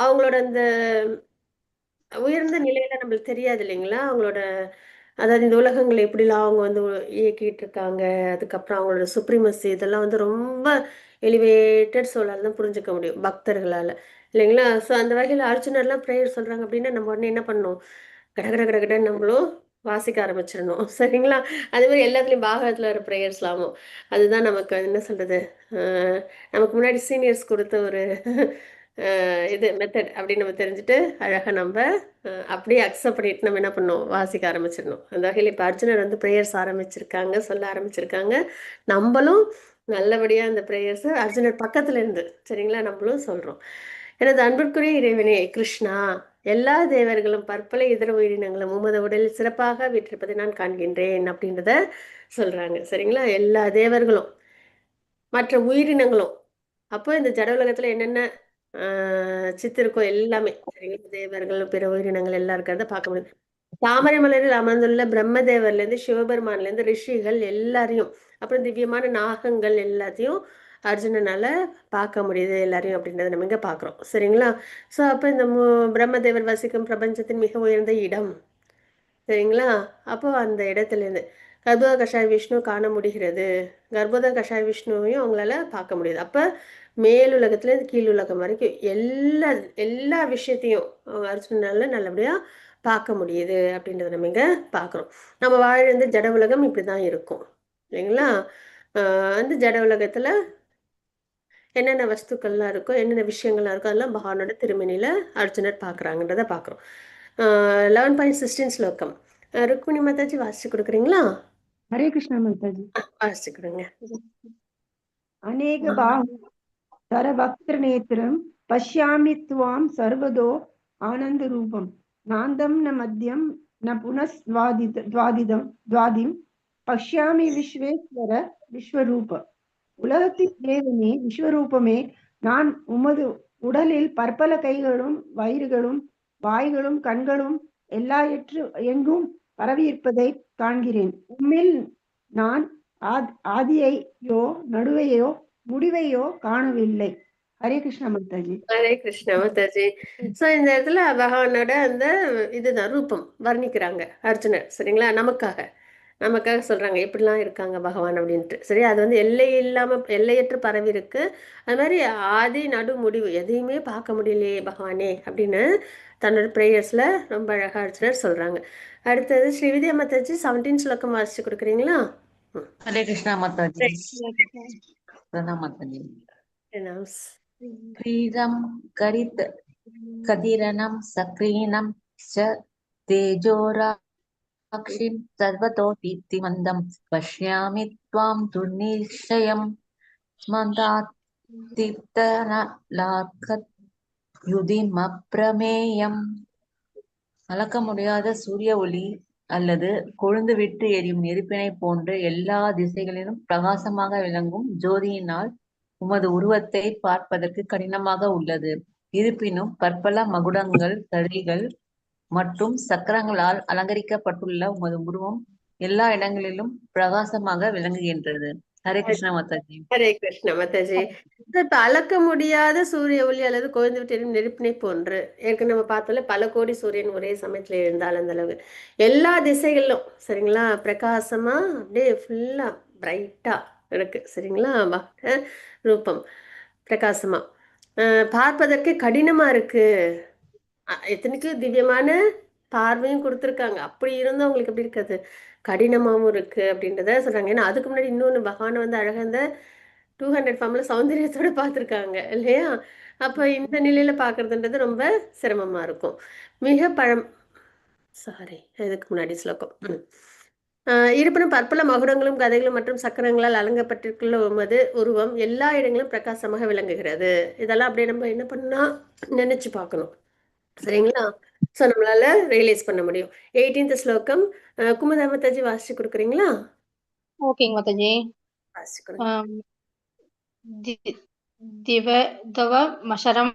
அவங்களோட அந்த உயர்ந்த நிலையில நம்மளுக்கு தெரியாது இல்லைங்களா? அவங்களோட, அதாவது இந்த உலகங்களை எப்படிலாம் அவங்க வந்து இயக்கிட்டு இருக்காங்க, அதுக்கப்புறம் அவங்களோட சுப்ரீமசி, இதெல்லாம் வந்து ரொம்ப எலிவேட்டட் சோலால் தான் புரிஞ்சுக்க முடியும் பக்தர்களால், இல்லைங்களா? ஸோ அந்த வகையில் அர்ஜுனர்லாம் ப்ரேயர் சொல்கிறாங்க அப்படின்னா நம்ம உடனே என்ன பண்ணணும்? கட கட கட கடன்னு நம்மளும் வாசிக்க ஆரம்பிச்சிடணும், சரிங்களா? அதே மாதிரி எல்லாத்துலேயும் பாகவத்தில் வர ப்ரேயர்ஸ்லாமும் அதுதான் நமக்கு என்ன சொல்கிறது, நமக்கு முன்னாடி சீனியர்ஸ் கொடுத்த ஒரு இது மெத்தட் அப்படின்னு நம்ம தெரிஞ்சுட்டு அழகாக நம்ம அப்படியே அக்செப்ட் பண்ணிட்டு நம்ம என்ன பண்ணோம், வாசிக்க ஆரம்பிச்சிடணும். அந்த வகையில் இப்போ அர்ஜுனர் வந்து ப்ரேயர்ஸ் ஆரம்பிச்சிருக்காங்க, சொல்ல ஆரம்பிச்சிருக்காங்க. நம்மளும் நல்லபடியாக அந்த ப்ரேயர்ஸை அர்ஜுனர் பக்கத்துல இருந்து, சரிங்களா, நம்மளும் சொல்கிறோம். எனது அன்பிற்குரிய இறைவனே கிருஷ்ணா, எல்லா தேவர்களும் பற்பல இதர உயிரினங்களும் உமது உடலில் சிறப்பாக வீற்றிருப்பதை நான் காண்கின்றேன் அப்படின்றத சொல்றாங்க, சரிங்களா? எல்லா தேவர்களும் மற்ற உயிரினங்களும், அப்போ இந்த ஜட உலகத்துல என்னென்ன சித்து இருக்கோ எல்லாமே, சரிங்களா? தேவர்கள் பிற உயிரினங்கள் எல்லாம் இருக்கிறத பார்க்க முடியுது. தாமரை மலரில் அமர்ந்துள்ள பிரம்மதேவர்ல இருந்து சிவபெருமான்ல இருந்து ரிஷிகள் எல்லாரையும், அப்புறம் திவ்யமான நாகங்கள் எல்லாத்தையும் அர்ஜுனனால பார்க்க முடியுது எல்லாரையும் அப்படின்றத நம்ம இங்க பார்க்குறோம், சரிங்களா? ஸோ அப்போ இந்த பிரம்மதேவர் வசிக்கும் பிரபஞ்சத்தின் மிக உயர்ந்த இடம், சரிங்களா? அப்போ அந்த இடத்துல இருந்து கர்ப்ப கஷாய விஷ்ணு காண முடிகிறது. கர்ப்பத கஷாய விஷ்ணுவையும் அவங்களால பார்க்க முடியுது. அப்போ மேலுலகத்துலேருந்து கீழ் உலகம் வரைக்கும் எல்லா எல்லா விஷயத்தையும் அவங்க அர்ஜுனனால நல்லபடியாக பார்க்க முடியுது அப்படின்றத நம்ம இங்கே பார்க்குறோம். நம்ம வாழ்ந்த ஜட உலகம் இப்படி தான் இருக்கும், இல்லைங்களா? அந்த ஜட உலகத்தில் என்னென்ன வஸ்துக்கள்லாம் இருக்கோ, என்னென்ன விஷயங்கள்லாம் இருக்கோ அதெல்லாம் பகவானோட திருமணியில் அர்ஜுனர் பார்க்குறாங்கன்றதை பார்க்குறோம். 11.16 ஸ்லோகம். ருக்மிணி மாதாஜி வாசிச்சு கொடுக்குறீங்களா? ஹரே கிருஷ்ணா மாதாஜி. வாசிச்சு கொடுங்க. அநேக பாஹு சரவக்திர நேத்திரம் பஷ்யாமி துவாம் சர்வதோ ஆனந்த ரூபம் நாந்தம் ந மத்தியம் ந புனஸ்வாதிதம் துவாதிம் பஷ்யாமி விஸ்வேஸ்வர விஸ்வரூப. உலகத்தின் தேவனே விஸ்வரூபமே, நான் உமது உடலில் பற்பல கைகளும் வயிறுகளும் வாய்களும் கண்களும் எல்லா எங்கும் பரவியிருப்பதை காண்கிறேன். உம்மில் நான் ஆதியையோ நடுவையோ முடிவையோ காணவில்லை. ஹரே கிருஷ்ணா மாதாஜி. ஹரே கிருஷ்ணா மாதாஜி. ஸோ இந்த இடத்துல பகவானோட அந்த இதுதான் ரூபம் வர்ணிக்கிறாங்க அர்ஜுனர், சரிங்களா? நமக்காக நமக்காக சொல்றாங்க எப்படிலாம் இருக்காங்க பகவான் அப்படின்ட்டு. சரி, அது வந்து எல்லை இல்லாம எல்லையற்று பரவி இருக்கு. அது மாதிரி ஆதி நடு முடிவு எதையுமே பார்க்க முடியலையே பகவானே அப்படின்னு தன்னோட ப்ரேயர்ஸ்ல ரொம்ப அழகா அர்ஜுனர் சொல்றாங்க. அடுத்தது ஸ்ரீ வித்யா மாதாஜி 17 ஸ்லோகம் வாசிச்சு கொடுக்குறீங்களா? ஹரே கிருஷ்ணா மாதாஜி. பிரணாம் மாதாஜி. பிரணாம்ஸ். क्रीडं करित कदिरणं सक्रीणं च तेजोराक्षिं सर्वतो दीप्तिमन्दं पश्यामि त्वां दुर्निश्चयं மந்தாதிப்தலார்க்கத்யுதிமப்ரமேயம். அளக்க முடியாத சூரிய ஒளி அல்லது கொழுந்து விட்டு எரியும் நெருப்பினை போன்று எல்லா திசைகளிலும் பிரகாசமாக விளங்கும் ஜோதியினால் உமது உருவத்தை பார்ப்பதற்கு கடினமாக உள்ளது. இருப்பினும் பற்பல மகுடங்கள், கதைகள் மற்றும் சக்கரங்களால் அலங்கரிக்கப்பட்டுள்ள உமது உருவம் எல்லா இடங்களிலும் பிரகாசமாக விளங்குகின்றது. ஹரே கிருஷ்ணா மாதாஜி. ஹரே கிருஷ்ணா மாதாஜி. இப்ப அளக்க முடியாத சூரிய ஒளி அல்லது கொழுந்து விட்டு எரியும் நெருப்பினை போன்று, ஏற்கனவே நம்ம பார்த்தோம்ல, பல கோடி சூரியன் ஒரே சமயத்துல எழுந்தால் அந்த அளவு எல்லா திசைகளிலும், சரிங்களா, பிரகாசமா அப்படியே ஃபுல்லா பிரைட்டா இருக்கு, சரிங்களா? ரூபம் பிரகாசமா பார்ப்பதற்கு கடினமா இருக்கு. எத்தனைக்கும் திவ்யமான பார்வையும் கொடுத்துருக்காங்க. அப்படி இருந்தும் அவங்களுக்கு எப்படி இருக்காது, கடினமாகவும் இருக்கு அப்படின்றத சொல்றாங்க. ஏன்னா அதுக்கு முன்னாடி இன்னொன்று பகவான் வந்து அழகா இந்த 200 ஃபார்ம்ல சௌந்தரியத்தோட பார்த்துருக்காங்க இல்லையா? அப்போ இந்த நிலையில பார்க்கறதுன்றது ரொம்ப சிரமமா இருக்கும். மிக பழம் சாரி, இதுக்கு முன்னாடி ஸ்லோகம். இருப்பினும் பற்பல மகுடங்களும் கதைகளும் மற்றும் சக்கரங்களால் அலங்கப்பட்டிருக்குள்ள உமது உருவம் எல்லா இடங்களும் பிரகாசமாக விளங்குகிறது. இதெல்லாம் அப்படியே நம்ம என்ன பண்ணா நினைச்சு பார்க்கணும். சரிங்களா? ஸோ நம்மளால ரியலைஸ் பண்ண முடியும். 18th ஸ்லோகம். குமுதா மாதாஜி வாசிச்சு கொடுக்குறீங்களா? ஓகேங்க மாதாஜி. வாசிச்சு கொடுங்க. ஆம், திவ தவ மஷரம்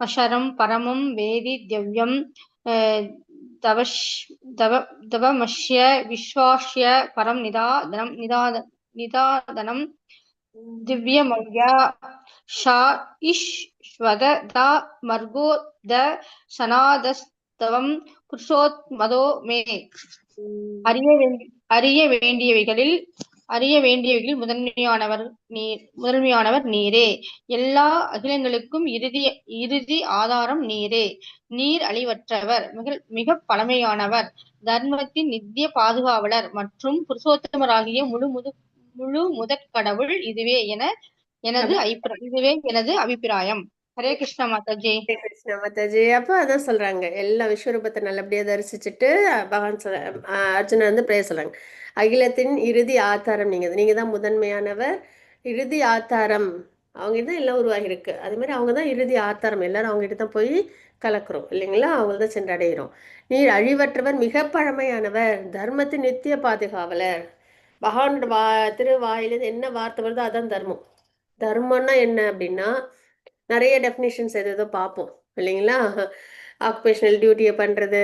மஷரம் பரமம் வேதி திவ்யம் தவஷ் தவ தவமஷ்ய விஸ்வாஷ்ய பரம் நிதாதனம் நிதாதனம் திவ்யமவ்யா ஷா இஷ்வத தா மர்கோ த சனாதஸ்தவம் புருஷோத்மதோ மே. அறிய வேண்டியவைகளில் அறிய வேண்டியவைகளில் முதன்மையானவர் நீரே. எல்லா அகிலங்களுக்கும் இறுதி இறுதி ஆதாரம் நீரே. நீர் அழிவற்றவர், மிக மிக பழமையானவர், தர்மத்தின் நித்திய பாதுகாவலர் மற்றும் புருஷோத்தமராகிய முழு முதற் கடவுள். இதுவே எனது அபிப்பிராயம். ஹரே கிருஷ்ணா மாதாஜி. ஹரே கிருஷ்ணா மாதாஜி. அப்போ அதான் சொல்றாங்க, எல்லா விஸ்வரூபத்தை நல்லபடியா தரிசிச்சுட்டு பகவான் சொல்ல அர்ஜுனன் வந்து பிரேயர் சொல்றாங்க. அகிலத்தின் இறுதி ஆதாரம் நீங்க, நீங்க தான் முதன்மையானவர். இறுதி ஆதாரம் அவங்க தான் எல்லாம் உருவாகி இருக்கு. அதே மாதிரி அவங்க தான் இறுதி ஆதாரம். எல்லாரும் அவங்க கிட்ட தான் போய் கலக்கிறோம் இல்லைங்களா? அவங்க தான் சென்றடைகிறோம். நீர் அழிவற்றவர், மிக பழமையானவர், தர்மத்தின் நித்திய பாதுகாவலர். பகவானோட திருவாயிலிருந்து என்ன வார்த்தை வருதோ அதான் தர்மம். தர்மம்னா என்ன அப்படின்னா நிறைய டெஃபினிஷன்ஸ் எது எதோ பார்ப்போம் இல்லைங்களா? ஆக்குபேஷனல் டியூட்டியை பண்ணுறது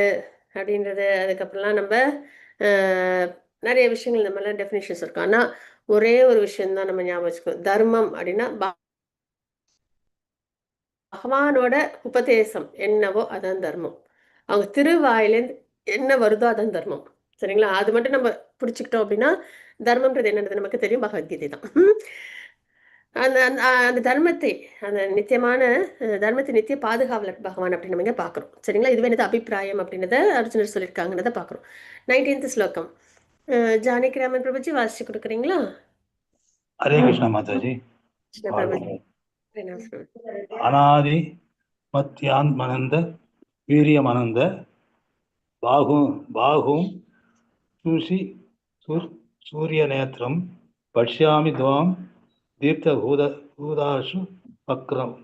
அப்படின்றது, அதுக்கப்புறம்லாம் நம்ம நிறைய விஷயங்கள் இந்த மாதிரிலாம் டெஃபினிஷன்ஸ் இருக்கும். ஆனால் ஒரே ஒரு விஷயம்தான் நம்ம ஞாபகம் வச்சுக்கணும். தர்மம் அப்படின்னா பகவானோட உபதேசம் என்னவோ அதான் தர்மம். அவங்க திருவாயிலேருந்து என்ன வருதோ அதான் தர்மம். சரிங்களா? அது மட்டும் நம்ம பிடிச்சிக்கிட்டோம் அப்படின்னா தர்மம்ன்றது என்னன்றது நமக்கு தெரியும். பகவத்கீதை தான். அந்த அந்த அந்த தர்மத்தை, அந்த நித்தியமான தர்மத்தை நித்திய பாதுகாவலர் பகவான் அப்படின்னு நம்ம இங்க பார்க்குறோம். சரிங்களா? இதுவே எனது அபிப்பிராயம் அப்படின்றத அர்ஜுனர் சொல்லியிருக்காங்கன்றதை பார்க்குறோம். 19th ஸ்லோகம். ஜானகிராமன் பிரபுஜி வாசிச்சு கொடுக்குறீங்களா? ஹரே கிருஷ்ணா மாதாஜி. கிருஷ்ண பிரபுஜி. பிரணாம் பிரபுஜி. அநாதி மத்யான்மனந்த வீரியமனந்த பாகு பாகும் சூசி சூரிய நேத்திரம் பஷ்யாமி துவாம் தீப்த பூதாசு வக்ரம்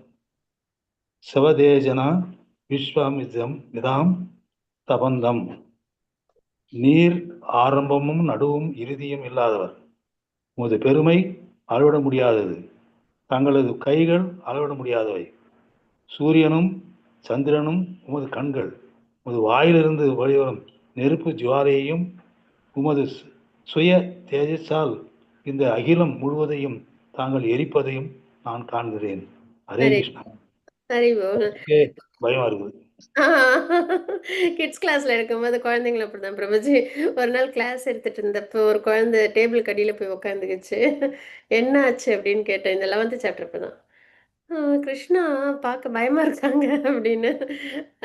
சவதேஜனா விஸ்வாமிதம் விதாம் தபந்தம். நீர் ஆரம்பமும் நடுவும் இறுதியும் இல்லாதவர். உமது பெருமை அளவிட முடியாதது. தங்களது கைகள் அளவிட முடியாதவை. சூரியனும் சந்திரனும் உமது கண்கள். உமது வாயிலிருந்து வெளிவரும் நெருப்பு ஜுவாலையையும் உமது சுய தேஜஸால் இந்த அகிலம் முழுவதையும் தாங்கள் எரிப்பதையும் நான் காண்கிறேன். ஹரே ஹரே கிருஷ்ணா. ஹரி போல். பயமா இருக்குது. கிட்ஸ் கிளாஸ்ல இருக்கும்போது குழந்தைங்கள அப்படிதான் பிரபுஜி. ஒரு நாள் கிளாஸ் எடுத்துட்டு இருந்தப்போ ஒரு குழந்தை டேபிளுக்கு அடியில போய் உட்காந்துக்குச்சு. என்ன ஆச்சு அப்படின்னு கேட்டேன். இந்த 11th chapter அப்பதான். கிருஷ்ணா பார்க்க பயமா இருக்காங்க அப்படின்னு.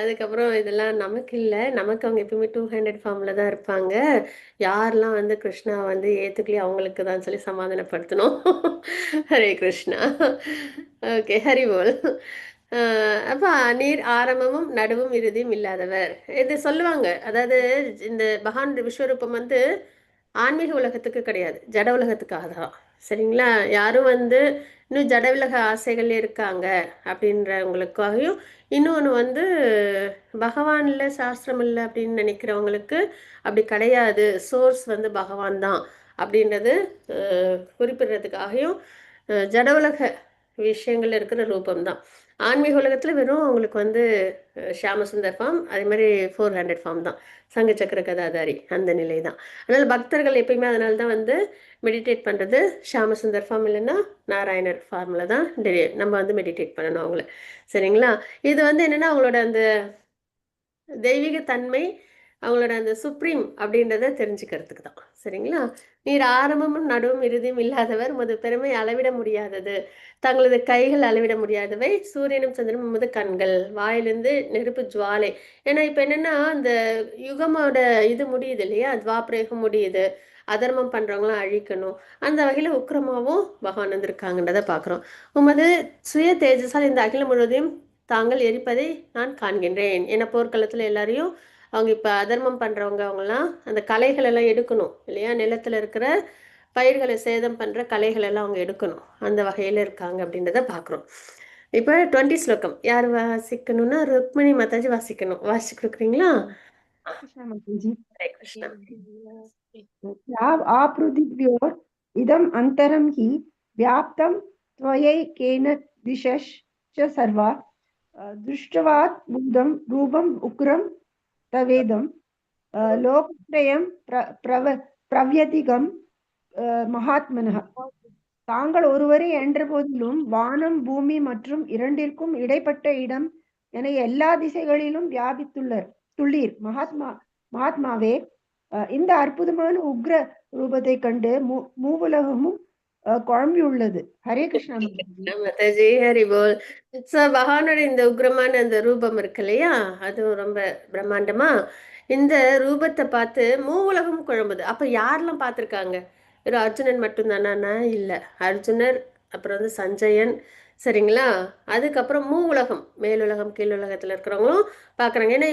அதுக்கப்புறம் இதெல்லாம் நமக்கு இல்லை, நமக்கு அவங்க எப்பயுமே 200 ஃபார்ம்ல தான் இருப்பாங்க. யாரெல்லாம் வந்து கிருஷ்ணா வந்து ஏத்துக்கலையோ அவங்களுக்கு தான் சொல்லி சமாதானப்படுத்தணும். ஹரே கிருஷ்ணா. ஓகே, ஹரி போல். அப்ப நீர் ஆரம்பமும் நடுவும் இறுதியும் இல்லாதவர் இது சொல்லுவாங்க. அதாவது இந்த பகவான் விஸ்வரூபம் வந்து ஆன்மீக உலகத்துக்கு கிடையாது, ஜட உலகத்துக்காக தான். சரிங்களா? யாரும் வந்து இன்னும் ஜட உலக ஆசைகள் இருக்காங்க அப்படின்றவங்களுக்காகவும், இன்னொன்று வந்து பகவான் இல்லை சாஸ்திரம் இல்லை அப்படின்னு நினைக்கிறவங்களுக்கு அப்படி கிடையாது, சோர்ஸ் வந்து பகவான் தான் அப்படின்றது குறிப்பிடுறதுக்காகவும் ஜட உலக விஷயங்கள் இருக்கிற ரூபம் தான். ஆன்மீக உலகத்தில் வெறும் அவங்களுக்கு வந்து ஷியாமசுந்தர் ஃபார்ம், அதே மாதிரி 400 ஃபார்ம் தான், சங்க சக்கர கதாதாரி அந்த நிலை தான். அதனால் பக்தர்கள் எப்பயுமே அதனால தான் வந்து மெடிடேட் பண்ணுறது ஷியாமசுந்தர் ஃபார்ம் இல்லைன்னா நாராயணர் ஃபார்மில் தான் நம்ம வந்து மெடிடேட் பண்ணணும் அவங்கள. சரிங்களா? இது வந்து என்னென்னா அவங்களோட அந்த தெய்வீக தன்மை, அவங்களோட அந்த சுப்ரீம் அப்படின்றத தெரிஞ்சுக்கிறதுக்கு தான். சரிங்களா? நீர் ஆரம்பமும் நடுவும் இறுதியும் இல்லாதவர், உமது பெருமை அளவிட முடியாதது, தங்களது கைகள் அளவிட முடியாதவை, சூரியனும் சந்திரனும் உமது கண்கள், வாயிலிருந்து நெருப்பு ஜுவாலை. ஏன்னா இப்ப என்னன்னா அந்த யுகமோட இது முடியுது இல்லையா, துவாபரயுகம் முடியுது. அதர்மம் பண்றவங்களாம் அழிக்கணும். அந்த வகையில உக்கிரமாவும் பகவான் வந்திருக்காங்கன்றதை பார்க்குறோம். உமது சுய தேஜஸால் இந்த அகிலம் முழுவதையும் தாங்கள் எரிப்பதை நான் காண்கின்றேன். ஏன்னா போர்க்களத்துல எல்லாரையும் அவங்க இப்ப அதர்மம் பண்றவங்க அவங்கலாம் அந்த களைகள் எல்லாம் எடுக்கணும் இல்லையா? நிலத்துல இருக்கிற பயிர்களை சேதம் பண்ற களைகள் எல்லாம் அவங்க எடுக்கணும். அந்த வகையில இருக்காங்க அப்படின்றத பார்க்குறோம். இப்போ 20 ஸ்லோகம் யார் வாசிக்கணும்னா ருக்மிணி மாதாஜி வாசிக்கணும். வாசிச்சு கொடுக்குறீங்களா? கிருஷ்ணா மாதாஜி. ஹரே கிருஷ்ணா. ஆப்ருதிவ்யோர் இதம் அந்தரம் he வியாப்தம் त्वयैकेन दिशश्च सर्वा दृष्टवात् बुद्धं ரூபம் உக்ரம் தவேதம் லோகத்ரயம் பிரவ்யதிகம் மகாத்மனः. தாங்கள் ஒருவரே என்ற போதிலும் வானம், பூமி மற்றும் இரண்டிற்கும் இடைப்பட்ட இடம் என எல்லா திசைகளிலும் வியாபித்துள்ளர் துள்ளீர். மகாத்மாவே, இந்த அற்புதமான உக்ர ரூபத்தை கண்டு மூவுலகமும் குழம்பியுள்ளது. ஹரே கிருஷ்ணா மாதாஜி. ஹரி போல். ஸோ பகவானோட இந்த உக்ரமான அந்த ரூபம் இருக்கு இல்லையா, அதுவும் ரொம்ப பிரம்மாண்டமா. இந்த ரூபத்தை பார்த்து மூவுலகம் குழம்புது. அப்ப யாரெல்லாம் பார்த்துருக்காங்க? வெறும் அர்ஜுனன் மட்டும்தானா? இல்லை, அர்ஜுனர், அப்புறம் வந்து சஞ்சயன், சரிங்களா? அதுக்கப்புறம் மூவுலகம், மேலுலகம் கீழுலகத்தில் இருக்கிறவங்களும் பார்க்குறாங்க. ஏன்னா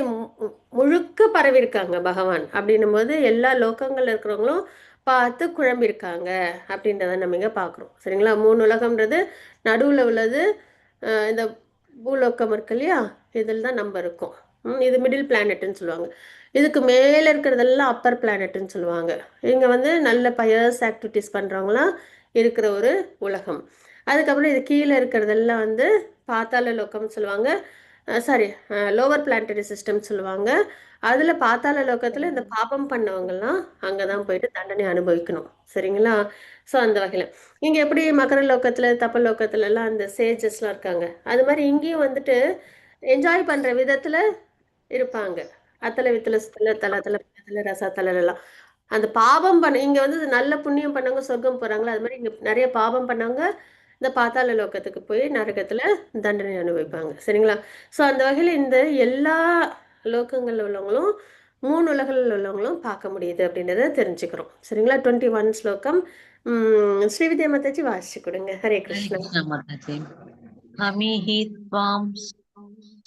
முழுக்க பரவி இருக்காங்க பகவான் அப்படின்னும் போது எல்லா லோகங்கள்ல இருக்கிறவங்களும் பார்த்து குழம்பிருக்காங்க அப்படின்றத நம்ம இங்கே பார்க்குறோம். சரிங்களா? 3 உலகம்ன்றது நடுவில் உள்ளது இந்த பூலோகம் இருக்கு இல்லையா, இதில் தான் நம்ம இருக்கோம். இது மிடில் பிளானட்னு சொல்லுவாங்க. இதுக்கு மேலே இருக்கிறதெல்லாம் அப்பர் பிளானட்னு சொல்லுவாங்க. இங்கே வந்து நல்ல பயர்ஸ் ஆக்டிவிட்டிஸ் பண்ணுறவங்களாம் இருக்கிற ஒரு உலகம். அதுக்கப்புறம் இது கீழே இருக்கிறதெல்லாம் வந்து பாத்தாள லோகம்னு சொல்லுவாங்க. சாரி, லோவர் பிளானட்டரி சிஸ்டம் சொல்லுவாங்க. அதில் பாத்தாள லோகத்தில் இந்த பாபம் பண்ணவங்கெல்லாம் அங்கே தான் போயிட்டு தண்டனை அனுபவிக்கணும். சரிங்களா? ஸோ அந்த வகையில் இங்கே எப்படி மகர லோகத்தில் தப்ப லோகத்துலலாம் அந்த சேஜஸ்லாம் இருக்காங்க, அது மாதிரி இங்கேயும் வந்துட்டு என்ஜாய் பண்ணுற விதத்தில் இருப்பாங்க. அத்தலை வித்தல சுத்தல தல தல தல ரசா தலலாம் அந்த பாபம் பண்ண இங்கே வந்து நல்ல புண்ணியம் பண்ணவங்க சொர்க்கம் போகிறாங்களோ, அது மாதிரி இங்கே நிறைய பாபம் பண்ணவங்க இந்த பாத்தாள லோகத்துக்கு போய் நரகத்தில் தண்டனை அனுபவிப்பாங்க. சரிங்களா? ஸோ அந்த வகையில் இந்த எல்லா லோகங்களில் உள்ளவங்களும் 3 உலகங்களில் உள்ளவங்களும் பார்க்க முடியுது அப்படின்றத தெரிஞ்சுக்கிறோம். சரிங்களா? 21 ஸ்லோகம். ஸ்ரீவித்யா மாதாஜி வாசிச்சு கொடுங்க. ஹரே ஹரே கிருஷ்ணா. கிருஷ்ணா மாதாஜி. ஹமிஹி த்வாம்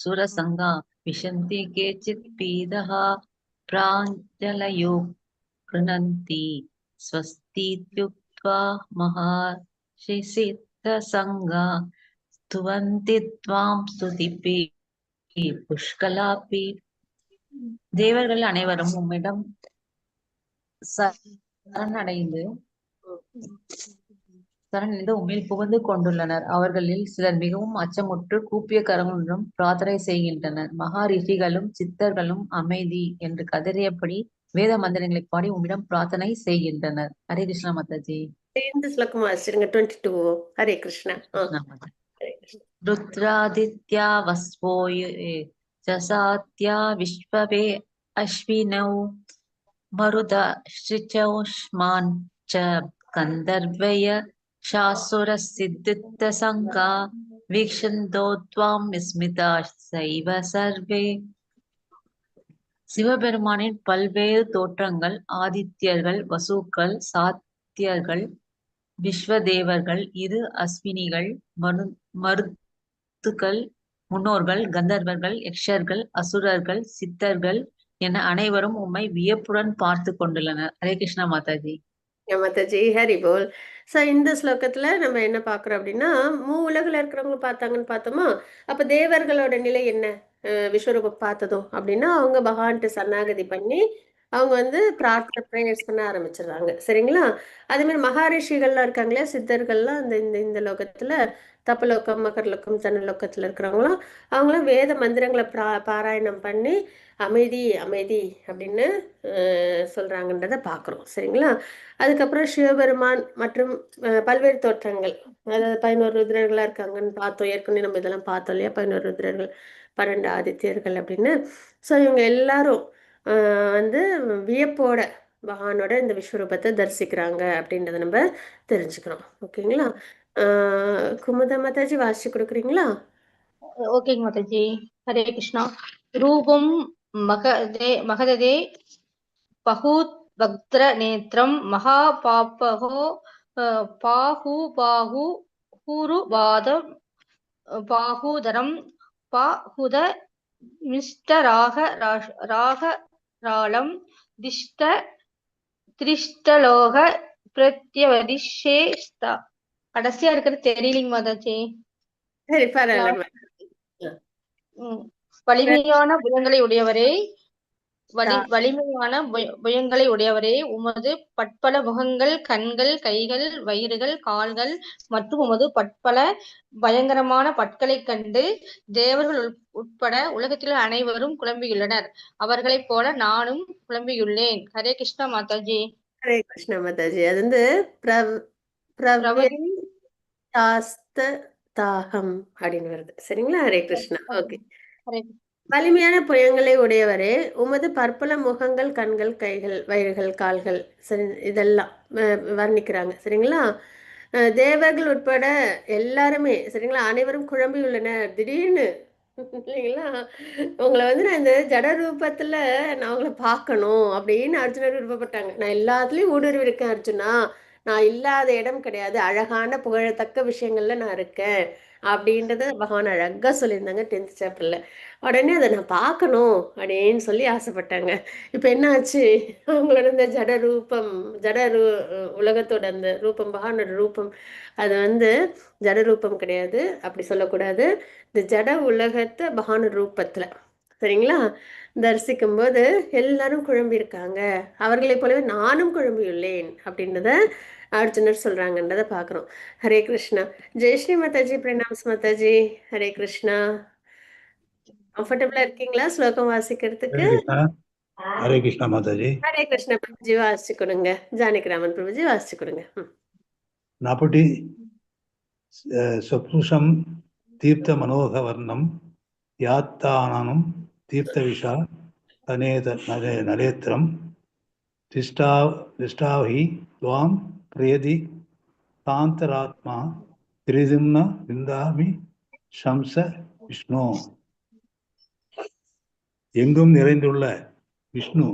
சுரசங்கா விஷந்தி கேச்சித் பீதः பிராஞ்சலயோ கிருணந்தி ஸ்வஸ்தீத்யுக்த்வா மஹர்ஷிசித்தசங்கா ஸ்துவந்தி த்வாம் ஸ்துதிபி புஷ்கலாபி. தேவர்கள் அனைவரும் உம்மிடம் சரணடைந்து சரணடைந்து உம்மில் புகுந்து கொண்டுள்ளனர். அவர்களில் சிலர் மிகவும் அச்சமுற்று கூப்பிய கரங்களுடன் பிரார்த்தனை செய்கின்றனர். மகா ரிஷிகளும் சித்தர்களும் அமைதி என்று கதறியபடி வேத மந்திரங்களை பாடி உம்மிடம் பிரார்த்தனை செய்கின்றனர். ஹரே கிருஷ்ணா மாதாஜி. இந்த ஸ்லோகம் வாசிச்சிருங்க. 22. ஹரே கிருஷ்ணா. கிருஷ்ணா மாதா. ஹரே கிருஷ்ணா. ருத்ராதித்யா வஸ்வோயே சசாத்யா விஸ்வவே அஸ்வினௌ மருத ஸ்ரிச்சௌஷ்மான் ச கந்தர்வய சாசுர சித்தித்த சங்கா வீக்ஷந்தோ த்வாம் விஸ்மிதா சைவ சர்வே. சிவபெருமானின் பல்வேறு தோற்றங்கள் ஆதித்யர்கள், வசுக்கள், சாத்தியர்கள், விஸ்வதேவர்கள், இரு அஸ்வினிகள், மருத்துக்கள், முன்னோர்கள், கந்தர்வர்கள், யக்ஷர்கள், அசுரர்கள், சித்தர்கள் என அனைவரும் உம்மை வியப்புடன் பார்த்து கொண்டுள்ளனர். ஹரே கிருஷ்ணா மாதாஜி. மாதாஜி ஹரி போல். ஸோ இந்த ஸ்லோகத்துல நம்ம என்ன பார்க்குறோம் அப்படின்னா, மூ உலகில் இருக்கிறவங்க பார்த்தாங்கன்னு பார்த்தோமா? அப்ப தேவர்களோட நிலை என்ன விஸ்வரூபம் பார்த்ததும் அப்படின்னா, அவங்க பகவான்கிட்ட சரணாகதி பண்ணி அவங்க வந்து பிரார்த்தனை ப்ரேயர்ஸ் பண்ண ஆரம்பிச்சிடுறாங்க. சரிங்களா? அதே மாதிரி மகாரிஷிகள்லாம் இருக்காங்களே, சித்தர்கள்லாம் அந்த இந்த இந்த லோகத்துல தப்பலோகம், மகர்லோகம், ஜனலோகத்துல இருக்கிறவங்களும் அவங்களும் வேத மந்திரங்களை பாராயணம் பண்ணி அமைதி அமைதி அப்படின்னு சொல்றாங்கன்றதை பார்க்குறோம். சரிங்களா? அதுக்கப்புறம் சிவபெருமான் மற்றும் பல்வேறு தோற்றங்கள், அதாவது 11 ருத்ரர்களா இருக்காங்கன்னு பார்த்தோம். ஏற்கனவே நம்ம இதெல்லாம் பார்த்தோம் இல்லையா? 11 ருத்ரர்கள், 12 ஆதித்யர்கள் அப்படின்னு. ஸோ இவங்க எல்லாரும் வந்து வியப்போட பகவானோட இந்த விஸ்வரூபத்தை தரிசிக்கிறாங்க அப்படின்றத நம்ம தெரிஞ்சுக்கிறோம். ஓகேங்களா? குமுதா மாதாஜி வாசிச்சு கொடுக்குறீங்களா? ஓகேங்க மாதாஜி. ஹரே கிருஷ்ணா. ரூபம் மகதே மகததே பகு வக்திர நேத்திரம் மகா பாப்பகோ பாஹு பாஹு ஹூருபாதம் பாஹூதரம் பாஹுத மிஷ்ட ராக ராளம் திஷ்ட திரிஷ்டலோக பிரத்யவதிஷேஷ்தா. கடைசியா இருக்கிறது தெரியலிங்க மாதாஜி. சரி, பரவாயில்ல. வலிமையான புயங்களை உடையவரே, வலிமையான புயங்களை உடையவரே, உமது பற்பல முகங்கள், கண்கள், கைகள், வயிறுகள், கால்கள் மற்றும் உமது பற்பல பயங்கரமான பற்களைக் கண்டு தேவர்கள் உட்பட உலகத்தில் அனைவரும் குழம்பியுள்ளனர். அவர்களைப் போல நானும் குழம்பியுள்ளேன். ஹரே கிருஷ்ணா மாதாஜி. ஹரே கிருஷ்ணா மாதாஜி. அது வந்து தாகம் அப்படின்னு வருது. சரிங்களா? ஹரே கிருஷ்ணா. ஓகே. வலிமையான புயங்களை உடையவரே, உமது பற்பல முகங்கள், கண்கள், கைகள், வயிறுகள், கால்கள், சரி, இதெல்லாம் வர்ணிக்கிறாங்க. சரிங்களா? தேவர்கள் உட்பட எல்லாருமே, சரிங்களா, அனைவரும் குழம்பியுள்ளனர். திடீர்னு இல்லைங்களா, உங்களை வந்து நான் இந்த ஜட ரூபத்துல நான் உங்களை பார்க்கணும் அப்படின்னு அர்ஜுனர் விருப்பப்பட்டாங்க. நான் எல்லாத்துலயும் ஊடுருவி இருக்கேன் அர்ஜுனா, நான் இல்லாத இடம் கிடையாது, அழகான புகழத்தக்க விஷயங்கள்ல நான் இருக்கேன் அப்படின்றத பகவான் அழகா சொல்லியிருந்தாங்க 10th சாப்டர்ல. உடனே அதை நான் பார்க்கணும் அப்படின்னு சொல்லி ஆசைப்பட்டாங்க. இப்போ என்ன ஆச்சு, அவங்களோட இந்த ஜட ரூபம், ஜட ரூ உலகத்தோட அந்த ரூபம், பகவானோட ரூபம், அது வந்து ஜட ரூபம் கிடையாது, அப்படி சொல்லக்கூடாது. இந்த ஜட உலகத்தை பகவானோட ரூபத்துல, சரிங்களா, தரிசிக்கும் போது எல்லாரும் குழம்பி இருக்காங்க. அவர்களைப் போலவே நானும் குழம்பியுள்ளேன் அப்படின்றத அர்ஜுனர் சொல்றாங்கன்றதை பார்க்குறோம். ஹரே கிருஷ்ணா. ஜெயஸ்ரீ மாதாஜி, பிரணாம்ஸ் மாதாஜி. ஹரே கிருஷ்ணா. கம்ஃபர்டபுளா இருக்கீங்களா ஸ்லோகம் வாசிக்கிறதுக்கு? ஹரே கிருஷ்ணா மாதாஜி. ஹரே கிருஷ்ணா பிரபுஜி, வாசிச்சு கொடுங்க. ஜானகிராமன் பிரபுஜி வாசிச்சு கொடுங்க. நாப்பட்டி சப்ருஷம் தீர்த்த மனோகவர்ணம் யாத்தானனும் தீர்த்த விஷா தனேத நரேத்திரம் திஷ்டா திஷ்டாஹி துவாம் பிரேதி சாந்தராத்மா திரிதும்ன விந்தாமி சம்ச விஷ்ணு. எங்கும் நிறைந்துள்ள விஷ்ணு,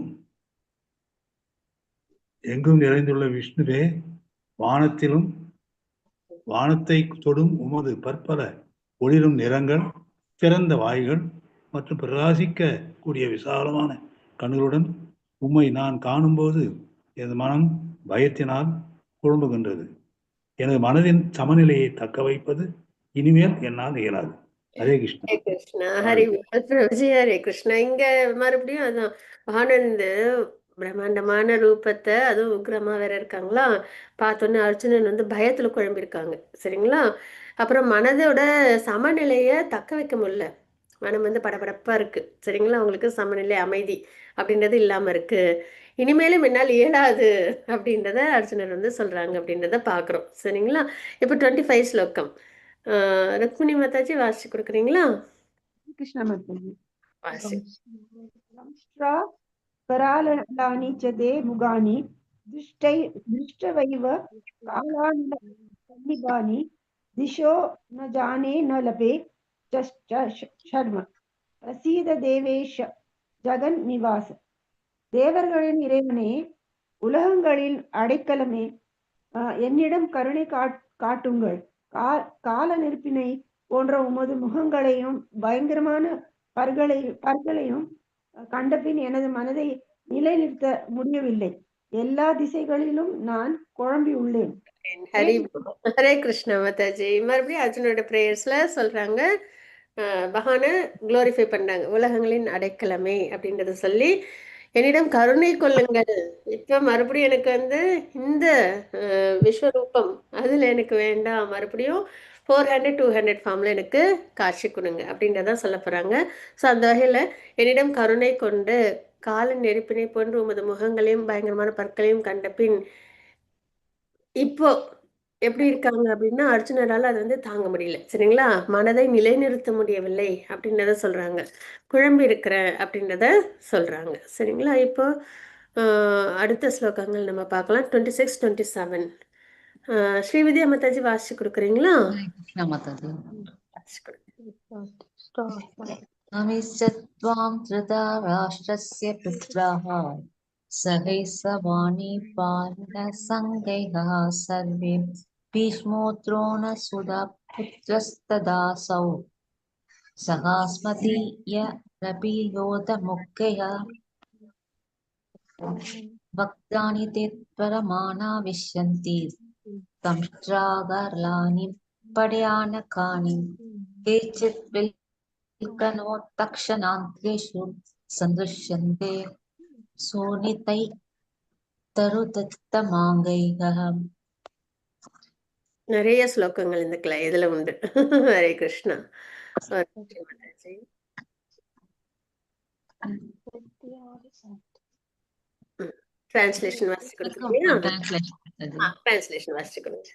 எங்கும் நிறைந்துள்ள விஷ்ணுவே, வானத்திலும் வானத்தை தொடும் உமது பற்பல ஒளிரும் நிறங்கள், திறந்த வாய்கள் மற்றும் பிரகாசிக்க கூடிய விசாலமான கண்களுடன் உம்மை நான் காணும்போது எனது மனம் பயத்தினால் குழம்புகின்றது. எனது மனதின் சமநிலையை தக்க வைப்பது இனிமேல் என்னால் இயலாது. ஹரே கிருஷ்ணா. ஹரே கிருஷ்ணா. ஹரி பிரபுஜி. ஹரே கிருஷ்ணா. இங்க மறுபடியும் அதான் ஆனந்த் பிரம்மாண்டமான ரூபத்தை, அதுவும் உக்ரமா வேற இருக்காங்களா, பார்த்தோன்னே அர்ஜுனன் வந்து பயத்துல குழம்பிருக்காங்க. சரிங்களா? அப்புறம் மனதோட சமநிலையை தக்க வைக்க முடியல, மனம் வந்து படபடப்பா இருக்கு. சரிங்களா? அவங்களுக்கு சமநிலை அமைதி அப்படின்றது இல்லாம இருக்கு. இனிமேலும் என்னால் இயலாது அப்படின்றத அர்ஜுனர் வந்து சொல்றாங்க அப்படின்றத பாக்குறோம். சரிங்களா? இப்போ 25 ஸ்லோகம். ருக்மிணி மாதாஜி வாசிச்சு கொடுக்குறீங்களா? கிருஷ்ணா மாதாஜி. வாசி. கராலானி ச தே முகானி துஷ்டை துஷ்டவைவ காலானி திசோ ந ஜானே ந லபே சர்ம பிரசீத தேவேஷ ஜெகன் நிவாச. தேவர்களின் இறைவனே, உலகங்களின் அடைக்கலமே, என்னிடம் கருணை காட்டுங்கள். கால நெருப்பினை போன்ற உமது முகங்களையும் பயங்கரமான பற்களையும் கண்டபின் எனது மனதை நிலைநிறுத்த முடியவில்லை. எல்லா திசைகளிலும் நான் குழம்பி உள்ளேன். ஹரி ஹரே கிருஷ்ணா மாதாஜி. மறுபடியும் அர்ஜுனோட பிரேயர்ஸ்ல சொல்றாங்க, பகவானை குளோரிஃபை பண்றாங்க, உலகங்களின் அடைக்கலமே அப்படின்றத சொல்லி என்னிடம் கருணை கொள்ளுங்கள். இப்ப மறுபடியும் எனக்கு வந்து இந்த விஸ்வரூபம் அதுல எனக்கு வேண்டாம், மறுபடியும் 400 200 ஃபார்ம்ல எனக்கு காட்சி கொடுங்க அப்படின்றத சொல்ல போறாங்க. ஸோ அந்த வகையில என்னிடம் கருணை கொண்டு கால நெருப்பினை போன்று உமது முகங்களையும் பயங்கரமான பற்களையும் கண்ட பின் இப்போ எப்படி இருக்காங்க அப்படின்னா அர்ஜுனரால் அது வந்து தாங்க முடியல. சரிங்களா? மனதை நிலைநிறுத்த முடியவில்லை அப்படின்றத சொல்றாங்க. குழம்பி இருக்கிறேன் அப்படின்றத சொல்றாங்க. சரிங்களா? இப்போ அடுத்த ஸ்லோகங்கள் நம்ம பார்க்கலாம். 26 27. ஸ்ரீவித்யா மாதாஜி வாசிச்சு கொடுக்குறீங்களா? மாதாஜி. வாசிச்சு கொடுங்க. அமிச்சத்வாம் திருதா ராஷ்டிரஸ்ய புத்ராः सगैः सवाणीपार्णसङ्गैः सर्वे भीष्मो द्रोणसुधपुत्रस्तदासौ सहास्मदीयरभियोधमुख्यैः वक्त्राणि ते त्वरमाणा विश्यन्ति संष्ट्रागर्लानि पड्यानकानि केचित् विल्कनोत्तक्षणान्तेषु सन्दृश्यन्ते शोणितैः तरुदत्तमाङ्गैः. நிறைய ஸ்லோகங்கள் இந்த கிளை இதுல உண்டு. ஹரே கிருஷ்ணா. மாதாஜி, டிரான்ஸ்லேஷன் வாசிச்சு கொடுக்குறீங்களா? டிரான்ஸ்லேஷன் வாசிச்சு கொடுங்க.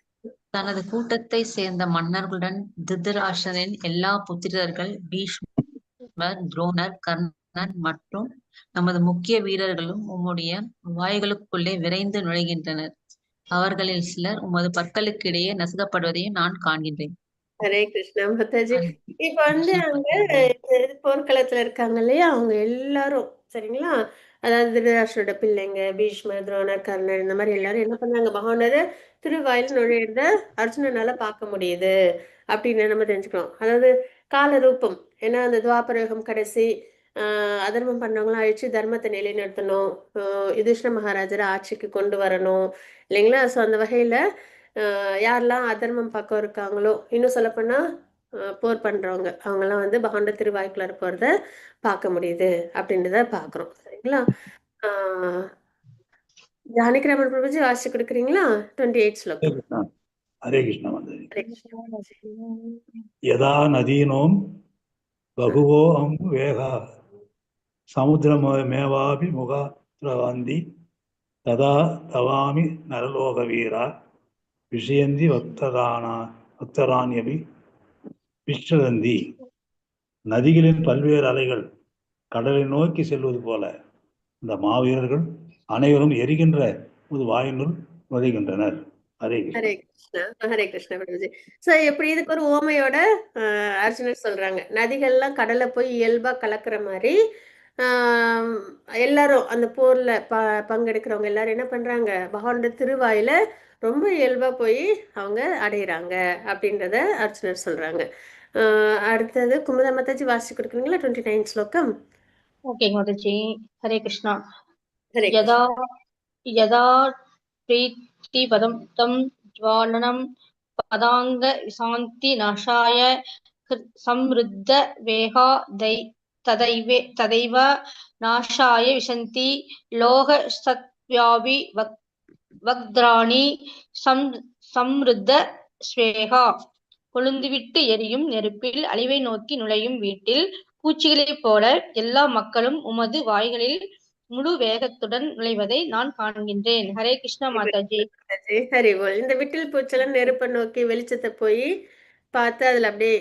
தனது கூட்டத்தை சேர்ந்த மன்னர்களுடன் திருதராஷ்டிரனின் எல்லா புத்திரர்கள் பீஷ்மர், துரோணர், கர்ணன் மற்றும் நமது முக்கிய வீரர்களும் உம்முடைய வாய்களுக்குள்ளே விரைந்து நுழைகின்றனர். அவர்களில் சிலர் உமது பற்களுக்கிடையே நசுக்கப்படுவதையும் நான் காண்கின்றேன். ஹரே கிருஷ்ணா மாதாஜி. இப்ப வந்து அங்க போர்க்களத்துல இருக்காங்க இல்லையா, அவங்க எல்லாரும், சரிங்களா? அதாவது திருதராஷ்டிரோட பிள்ளைங்க பீஷ்மர், துரோணர், கர்ணர், இந்த மாதிரி எல்லாரும் என்ன பண்ணாங்க, பகவானோட திருவாயில் நுழையிறத அர்ஜுனனால பார்க்க முடியுது அப்படின்னு நம்ம தெரிஞ்சுக்கிறோம். அதாவது கால ரூபம், ஏன்னா அந்த துவாபரயுகம் கடைசி, அதர்மம் பண்ணவங்களும் அழிச்சு தர்மத்தை நிலைநிறுத்தணும், யுதிஷ்ண மகாராஜரை ஆட்சிக்கு கொண்டு வரணும் இல்லைங்களா? ஸோ அந்த வகையில யாரெல்லாம் அதர்மம் பக்கம் இருக்காங்களோ, இன்னும் சொல்லப்போனா போர் பண்றவங்க, அவங்கெல்லாம் வந்து பகவானோட திருவாய்க்குள்ளார போறத பார்க்க முடியுது அப்படின்றத பார்க்குறோம். சரிங்களா? ஜானகிராமன் பிரபுஜி வாசிச்சு கொடுக்குறீங்களா? 28 ஸ்லோகம். ஹரே கிருஷ்ணா. ஹரே கிருஷ்ணா. யதா நதீனோம் பகுவோ அம்பு வேகா சமுத்திரமேவாபி முகா திரவந்தி ததா தவாமி நரலோக வீரா விஷயந்தி வக்தரானா வக்தராண்யபி விஸ்ரந்தி. நதிகளின் பல்வேறு அலைகள் கடலை நோக்கி செல்வது போல இந்த மாவீரர்கள் அனைவரும் எரிகின்ற ஒரு வாயினுள் நுழைகின்றனர். ஹரே ஹரே கிருஷ்ணா. ஹரே கிருஷ்ணா பிரபுஜி. ஸோ எப்படி இதுக்கு ஒரு ஓமையோட அர்ஜுனர் சொல்றாங்க, நதிகள்லாம் கடலை போய் இயல்பா கலக்கிற மாதிரி எல்லாரும் அந்த போர்ல பங்கெடுக்கிறவங்க எல்லாரும் என்ன பண்றாங்க, பகவானோட திருவாயில ரொம்ப இயல்பா போய் அவங்க அடையிறாங்க அப்படின்றத அர்ஜுனர் சொல்றாங்க. அடுத்தது குமுதா மாதாஜி வாசிச்சு கொடுக்குறீங்களா? 29 ஸ்லோகம். ஓகே மாதாஜி. ஹரே கிருஷ்ணா. ஹரே யதா யதா பிரீத்திபதம் தம் ஜ்வாலனம் பதாங்க சாந்தி நாசாய சம்ருத்த வேகா தை ததைவே ததைவ நாசாய விசந்தி லோக சத்வியாபி வக்த்ராணி சம்ருத்த ஸ்வேகா. கொழுந்துவிட்டு எரியும் நெருப்பில் அழிவை நோக்கி நுழையும் வீட்டில் பூச்சிகளைப் போல எல்லா மக்களும் உமது வாய்களில் முழு வேகத்துடன் நுழைவதை நான் காண்கின்றேன். ஹரே கிருஷ்ணா மாதாஜி. ஹரி போல். இந்த விட்டில் பூச்செல்லாம் நெருப்பை நோக்கி வெளிச்சத்தை போய் பார்த்து அதுல அப்படியே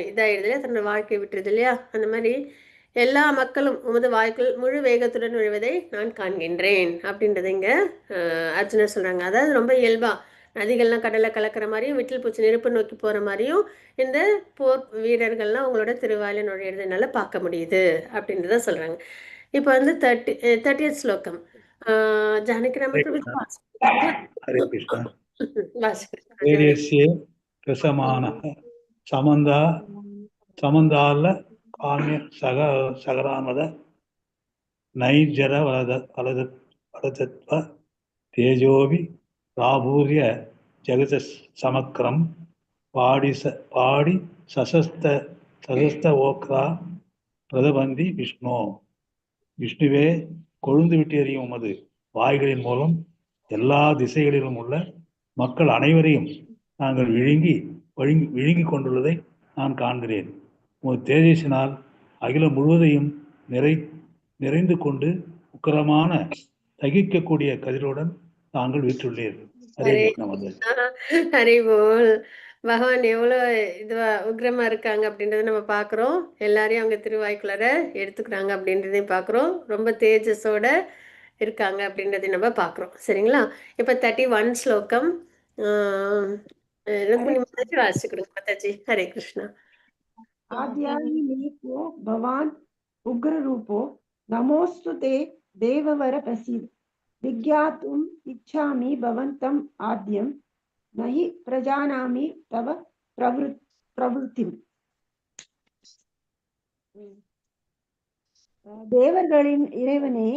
இதாயிடுது இல்லையா, தன்னோட வாழ்க்கை விட்டுருது இல்லையா? அந்த மாதிரி எல்லா மக்களும் உமது வாய்க்குள் முழு வேகத்துடன் நுழைவதை நான் காண்கின்றேன் அப்படின்றது இங்க அர்ஜுனர் சொல்றாங்க. அதாவது ரொம்ப இயல்பா நதிகள்லாம் கடலை கலக்கிற மாதிரியும் விட்டில் பூச்சி நெருப்பு நோக்கி போற மாதிரியும் இந்த போர் வீரர்கள்லாம் அவங்களோட திருவாயில நுழையிறதுனால பார்க்க முடியுது அப்படின்றத சொல்றாங்க. இப்போ வந்து 30th ஸ்லோகம். ஜானகிராம பிரபு. ஹரே கிருஷ்ணா. தேஜஸ்யே பிரசமான சமந்தா சமந்தால காமிய சக சகராமத நைஜர வலத வலத வலதத்வ தேஜோபி ராபூர்ய ஜெகத சமக்ரம் பாடி பாடி சசஸ்த சசஸ்த ஓக்ரா பிரதபந்தி விஷ்ணு. விஷ்ணுவே, கொழுந்து விட்டு எறியும் உமது வாய்களின் மூலம் எல்லா திசைகளிலும் உள்ள மக்கள் அனைவரையும் நாங்கள் விழுங்கி விழுங்கி விழுங்கி கொண்டுள்ளதை நான் காண்கிறேன். உமது தேஜஸினால் அகிலம் முழுவதையும் நிறைந்து கொண்டு உக்கிரமான தகிக்கக்கூடிய கதிருடன் தாங்கள் வீற்றுள்ளீர்கள். ஹரே ஹரே கிருஷ்ணா மாதாஜி. ஹரி போல். பகவான் எவ்வளோ இதுவா உக்ரமா இருக்காங்க அப்படின்றத நம்ம பார்க்குறோம். எல்லாரையும் அவங்க திருவாய்க்குள்ளார எடுத்துக்கிறாங்க அப்படின்றதையும் பார்க்குறோம். ரொம்ப தேஜஸோட இருக்காங்க அப்படின்றதையும் நம்ம பார்க்குறோம். சரிங்களா? இப்போ 31 ஸ்லோகம். ருக்மிணி மாதாஜி வாசிச்சு கொடுங்க மாதாஜி. ஹரே கிருஷ்ணா. ஆத்யாயி மே கோ பவான் உக்ரரூபோ நமோஸ்து தே தேவவர பிரசீத. விக்யாத்தும் இச்சாமி பவந்தம் ஆத்யம் நஹி பிரஜானாமி தவ பிரவருத்திம். தேவர்களின் இறைவனே,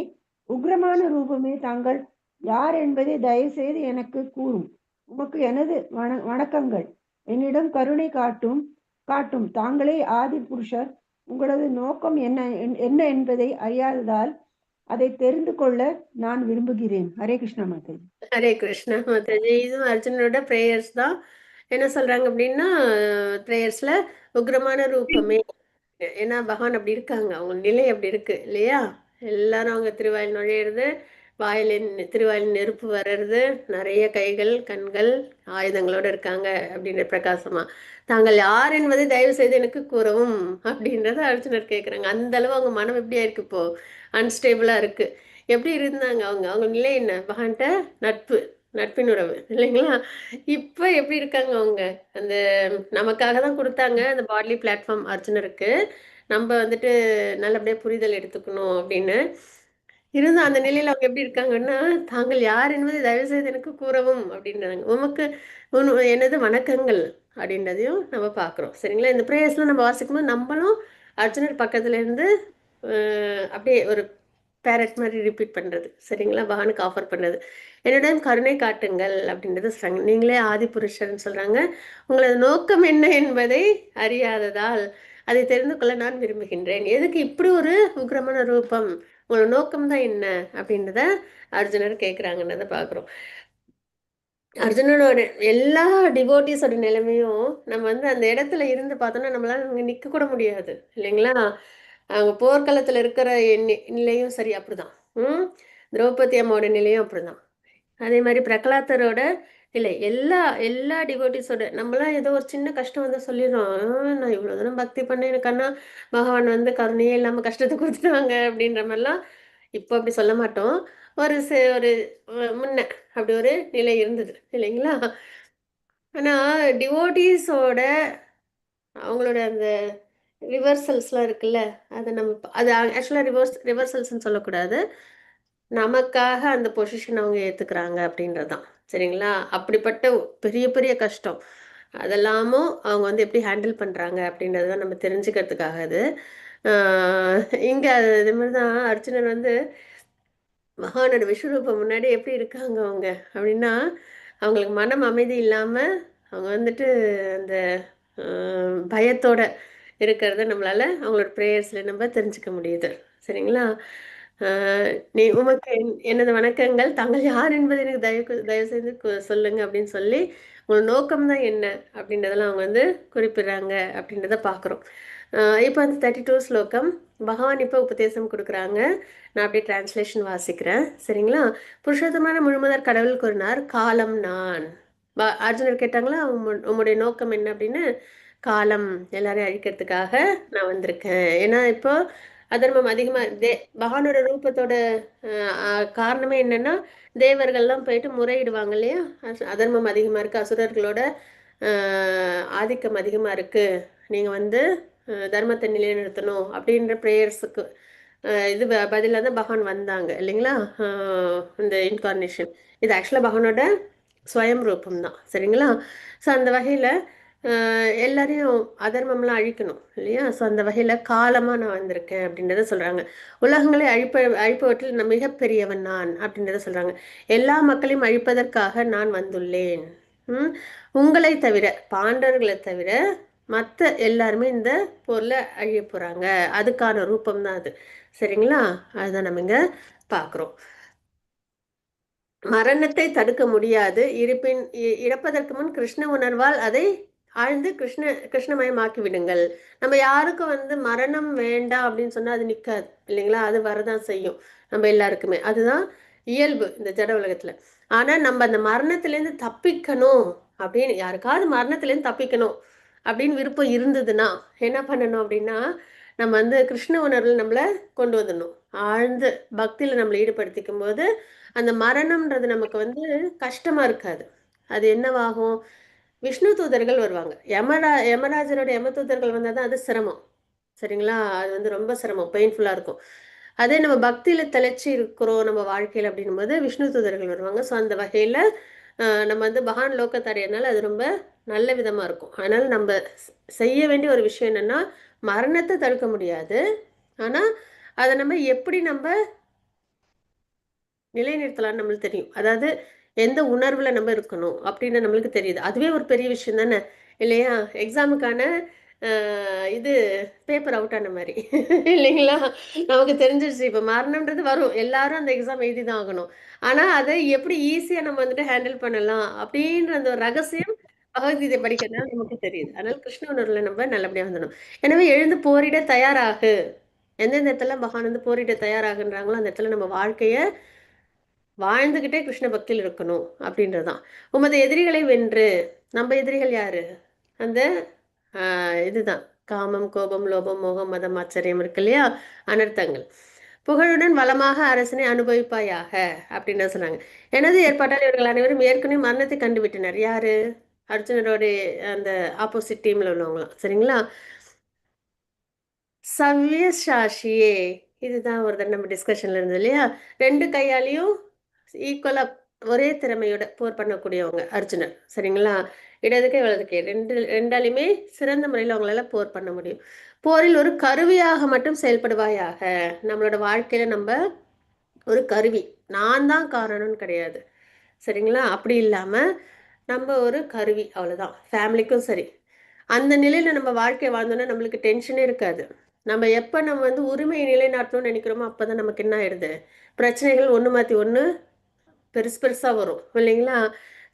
உக்ரமான ரூபமே, தாங்கள் யார் என்பதை தயவுசெய்து எனக்கு கூறும். உமக்கு எனது வணக்கங்கள். என்னிடம் கருணை காட்டும் காட்டும். தாங்களே ஆதி புருஷர். உங்களது நோக்கம் என்ன என்ன என்பதை அறியாததால் அதை தெரிந்து கொள்ள நான் விரும்புகிறேன். ஹரே கிருஷ்ணா மாதாஜி. ஹரே கிருஷ்ணா மாதாஜி. இதுவும் அர்ஜுனனோட ப்ரேயர்ஸ் தான். என்ன சொல்றாங்க அப்படின்னா, ப்ரேயர்ஸ்ல உக்ரமான ரூபமே. ஏன்னா பகவான் அப்படி இருக்காங்க, அவங்க நிலை அப்படி இருக்கு இல்லையா? எல்லாரும் அவங்க திருவாயில் நுழையிறது, வாயிலின் திருவாயில் நெருப்பு வர்றது, நிறைய கைகள் கண்கள் ஆயுதங்களோட இருக்காங்க அப்படின்ற பிரகாசமா. தாங்கள் யார் என்பதை தயவு செய்து எனக்கு கூறவும் அப்படின்றத அர்ஜுனர் கேட்குறாங்க. அந்த அளவு அவங்க மனம் எப்படியா இருக்கு இப்போ? அன்ஸ்டேபிளா இருக்கு. எப்படி இருந்தாங்க அவங்க? அவங்க நிலை என்ன? பகவான்கிட்ட நட்பு, நட்பின் உறவு இல்லைங்களா? இப்போ எப்படி இருக்காங்க அவங்க? அந்த நமக்காக தான் கொடுத்தாங்க அந்த பாட்லி பிளாட்ஃபார்ம் அர்ஜுனருக்கு. நம்ம வந்துட்டு நல்லபடியாக புரிதல் எடுத்துக்கணும் அப்படின்னு இருந்தும் அந்த நிலையில அவங்க எப்படி இருக்காங்கன்னா, தாங்கள் யார் என்பதை தயவு செய்து எனக்கு கூறவும் அப்படின்றாங்க. உமக்கு எனது வணக்கங்கள் அப்படின்றதையும் நம்ம பார்க்குறோம். சரிங்களா? இந்த ப்ரேயர்ஸ்லாம் நம்ம வாசிக்கும்போது நம்மளும் அர்ஜுனர் பக்கத்துல இருந்து அப்படியே ஒரு பேரட் மாதிரி ரிப்பீட் பண்றது. சரிங்களா? பகவானுக்கு ஆஃபர் பண்றது. என்னிடம் கருணை காட்டுங்கள் அப்படின்றத சொல்றாங்க. நீங்களே ஆதி புருஷர்னு சொல்றாங்க. உங்களது நோக்கம் என்ன என்பதை அறியாததால் அதை தெரிந்து கொள்ள நான் விரும்புகின்றேன். எதுக்கு இப்படி ஒரு உக்ரமான ரூபம்? உங்களோட நோக்கம் தான் என்ன அப்படின்றத அர்ஜுனர் கேட்குறாங்கன்றத பார்க்குறோம். அர்ஜுனனோட எல்லா டிவோட்டிஸோட நிலைமையும் நம்ம வந்து அந்த இடத்துல இருந்து பார்த்தோம்னா நம்மளால அங்கே நிற்க கூட முடியாது இல்லைங்களா? அவங்க போர்க்களத்தில் இருக்கிற நிலையும் சரி அப்படிதான். ம் திரௌபதி அம்மாவோட நிலையும் அப்படிதான். அதே மாதிரி பிரகலாதரோட நிலை, எல்லா எல்லா டிவோட்டிஸோட நம்மளாம் ஏதோ ஒரு சின்ன கஷ்டம் வந்து சொல்லிடுறோம், நான் இவ்வளோ தூரம் பக்தி பண்ணேன், எனக்கு அண்ணா பகவான் வந்து கருணையே இல்லாமல் கஷ்டத்தை கொடுத்துட்டாங்க அப்படின்ற மாதிரிலாம் இப்போ அப்படி சொல்ல மாட்டோம். ஒரு ஒரு முன்ன அப்படி ஒரு நிலை இருந்தது இல்லைங்களா? ஆனால் டிவோட்டிஸோட அவங்களோட அந்த ரிவர்சல்ஸ்லாம் இருக்குல்ல, அதை நம்ம அது ஆக்சுவலாக ரிவர்சல்ஸ்ன்னு சொல்லக்கூடாது, நமக்காக அந்த பொசிஷன் அவங்க ஏற்றுக்கிறாங்க அப்படின்றது தான். சரிங்களா? அப்படிப்பட்ட பெரிய பெரிய கஷ்டம் அதெல்லாமும் அவங்க வந்து எப்படி ஹேண்டில் பண்ணுறாங்க அப்படின்றத தான் நம்ம தெரிஞ்சுக்கிறதுக்காக அது. இங்கே அதே மாதிரி தான் அர்ஜுனன் வந்து மகானோட விஸ்வரூபம் முன்னாடி எப்படி இருக்காங்க அவங்க அப்படின்னா, அவங்களுக்கு மனம் அமைதி இல்லாமல் அவங்க வந்துட்டு அந்த பயத்தோட இருக்கிறத நம்மளால அவங்களோட ப்ரேயர்ஸில் நம்ம தெரிஞ்சுக்க முடியுது. சரிங்களா? நீ உமக்கு எனது வணக்கங்கள், தாங்கள் யார் என்பதை எனக்கு தயவு தயவு செய்து சொல்லுங்க அப்படின்னு சொல்லி உங்களோட நோக்கம் தான் என்ன அப்படின்றதெல்லாம் அவங்க வந்து குறிப்பிடுறாங்க அப்படின்றத பார்க்குறோம். இப்போ அந்த 32 ஸ்லோகம் பகவான் இப்போ உபதேசம் கொடுக்குறாங்க. நான் அப்படியே டிரான்ஸ்லேஷன் வாசிக்கிறேன். சரிங்களா? புருஷோத்தமான முழுமுதற் கடவுள் கூறினார், காலம் நான். அர்ஜுனர் கேட்டாங்களா உம்முடைய நோக்கம் என்ன அப்படின்னு? காலம் எல்லாரையும் அழிக்கிறதுக்காக நான் வந்திருக்கேன். ஏன்னா இப்போ அதர்மம் அதிகமா பகவானோட ரூபத்தோட காரணமே என்னன்னா, தேவர்கள்லாம் போயிட்டு முறையிடுவாங்க இல்லையா? அதர்மம் அதிகமா இருக்கு, அசுரர்களோட ஆதிக்கம் அதிகமா இருக்கு, நீங்க வந்து தர்மத்தை நிலைநிறுத்தணும் அப்படின்ற ப்ரேயர்ஸுக்கு இது பதிலாக தான் பகவான் வந்தாங்க இல்லைங்களா? இந்த இன்கார்னேஷன் இது ஆக்சுவலாக பகவானோட ஸ்வயம் ரூபம் தான். சரிங்களா? ஸோ அந்த வகையில் எல்லாரையும் அதர்மம்லாம் அழிக்கணும் இல்லையா? ஸோ அந்த வகையில் காலமாக நான் வந்திருக்கேன் அப்படின்றத சொல்கிறாங்க. உலகங்களை அழிப்பவற்றில் நான் மிகப்பெரியவன் நான் அப்படின்றத சொல்கிறாங்க. எல்லா மக்களையும் அழிப்பதற்காக நான் வந்துள்ளேன். உங்களை தவிர, பாண்டவர்களை தவிர மற்ற எல்லாருமே இந்த போரில் அழிய போகிறாங்க. அதுக்கான ரூபம் தான் அது. சரிங்களா? அதுதான் நம்ம இங்கே பார்க்குறோம். மரணத்தை தடுக்க முடியாது, இருப்பின் இறப்பதற்கு முன் கிருஷ்ண உணர்வால் அதை ஆழ்ந்து கிருஷ்ணமயமாக்கி விடுங்கள். நம்ம யாருக்கும் வந்து மரணம் வேண்டாம் அப்படின்னு சொன்னா அது நிக்காது இல்லைங்களா? அது வரதான் செய்யும் நம்ம எல்லாருக்குமே. அதுதான் இயல்பு இந்த ஜட உலகத்துல. ஆனா நம்ம அந்த மரணத்திலேருந்து தப்பிக்கணும் அப்படின்னு, யாருக்காவது மரணத்திலேருந்து தப்பிக்கணும் அப்படின்னு விருப்பம் இருந்ததுன்னா என்ன பண்ணணும் அப்படின்னா, நம்ம வந்து கிருஷ்ண உணர்வில் நம்மளை கொண்டு வந்துடணும். ஆழ்ந்து பக்தியில நம்மளை ஈடுபடுத்திக்கும் போது அந்த மரணம்ன்றது நமக்கு வந்து கஷ்டமா இருக்காது. அது என்னவாகும், விஷ்ணு தூதர்கள் வருவாங்க. யமராஜனோட யம தூதர்கள் வந்தால் தான் அது சிரமம். சரிங்களா? அது வந்து ரொம்ப சிரமம், பெயின்ஃபுல்லாக இருக்கும். அதே நம்ம பக்தியில திளைச்சி இருக்கிறோம் நம்ம வாழ்க்கையில் அப்படின்னும் போது விஷ்ணு தூதர்கள் வருவாங்க. ஸோ அந்த வகையில் நம்ம வந்து பகவான் லோகத்தடையனால அது ரொம்ப நல்ல விதமாக இருக்கும். அதனால நம்ம செய்ய வேண்டிய ஒரு விஷயம் என்னன்னா, மரணத்தை தடுக்க முடியாது. ஆனால் அதை நம்ம எப்படி நம்ம நிலைநிறுத்தலாம்னு நம்மளுக்கு தெரியும். அதாவது எந்த உணர்வுல நம்ம இருக்கணும் அப்படின்னு நம்மளுக்கு தெரியுது. அதுவே ஒரு பெரிய விஷயம் தானே இல்லையா? எக்ஸாமுக்கான இது பேப்பர் அவுட் ஆன மாதிரி இல்லைங்களா? நமக்கு தெரிஞ்சிருச்சு இப்போ மரணம்ன்றது வரும், எல்லாரும் அந்த எக்ஸாம் எழுதி தான் ஆகணும். ஆனால் அதை எப்படி ஈஸியாக நம்ம வந்துட்டு ஹேண்டில் பண்ணலாம் அப்படின்ற அந்த ஒரு ரகசியம் பகவத்கீதை படிக்கிறதுனால நமக்கு தெரியுது. அதனால கிருஷ்ண உணர்வுல நம்ம நல்லபடியாக வந்துடணும். எனவே எழுந்து போரிட தயாராகு. எந்தெந்த இடத்துல பகவான் வந்து போரிட தயாராகுன்றாங்களோ அந்த இடத்துல நம்ம வாழ்க்கைய வாழ்ந்துகிட்டே கிருஷ்ண பக்தியில் இருக்கணும் அப்படின்றதுதான். உமது எதிரிகளை வென்று, நம்ம எதிரிகள் யாரு? அந்த இதுதான் காமம், கோபம், லோபம், மோகம், மதம், ஆச்சரியம் இருக்கு இல்லையா, அனர்த்தங்கள். புகழுடன் வளமாக அரசனை அனுபவிப்பாயாக அப்படின்னு சொன்னாங்க. எனது ஏற்பாட்டால் இவர்கள் அனைவரும் ஏற்கனவே மரணத்தை கண்டுவிட்டனர். யாரு? அர்ஜுனரோட அந்த ஆப்போசிட் டீம்ல உள்ளவங்களாம். சரிங்களா? சவ்யசாஷியே, இதுதான் ஒரு தடவை நம்ம டிஸ்கஷன்ல இருந்தது இல்லையா? ரெண்டு கையாலையும் ஈக்குவலா ஒரே திறமையோட போர் பண்ணக்கூடியவங்க அர்ஜுனர். சரிங்களா? இடது கை வலது கை ரெண்டாலையுமே சிறந்த முறையில் அவங்களால போர் பண்ண முடியும். போரில் ஒரு கருவியாக மட்டும் செயல்படுவாயாக. நம்மளோட வாழ்க்கையில நம்ம ஒரு கருவி, நான் தான் காரணம்னு கிடையாது. சரிங்களா? அப்படி இல்லாம நம்ம ஒரு கருவி, அவ்வளவுதான். ஃபேமிலிக்கும் சரி, அந்த நிலையில நம்ம வாழ்க்கை வாழ்ந்தோம்னா நம்மளுக்கு டென்ஷனே இருக்காது. நம்ம எப்ப நம்ம வந்து உரிமையை நிலைநாட்டணும்னு நினைக்கிறோமோ அப்பதான் நமக்கு என்ன ஆயிடுது, பிரச்சனைகள் ஒன்று மாற்றி ஒன்று பெருசு பெருசாக வரும் இல்லைங்களா?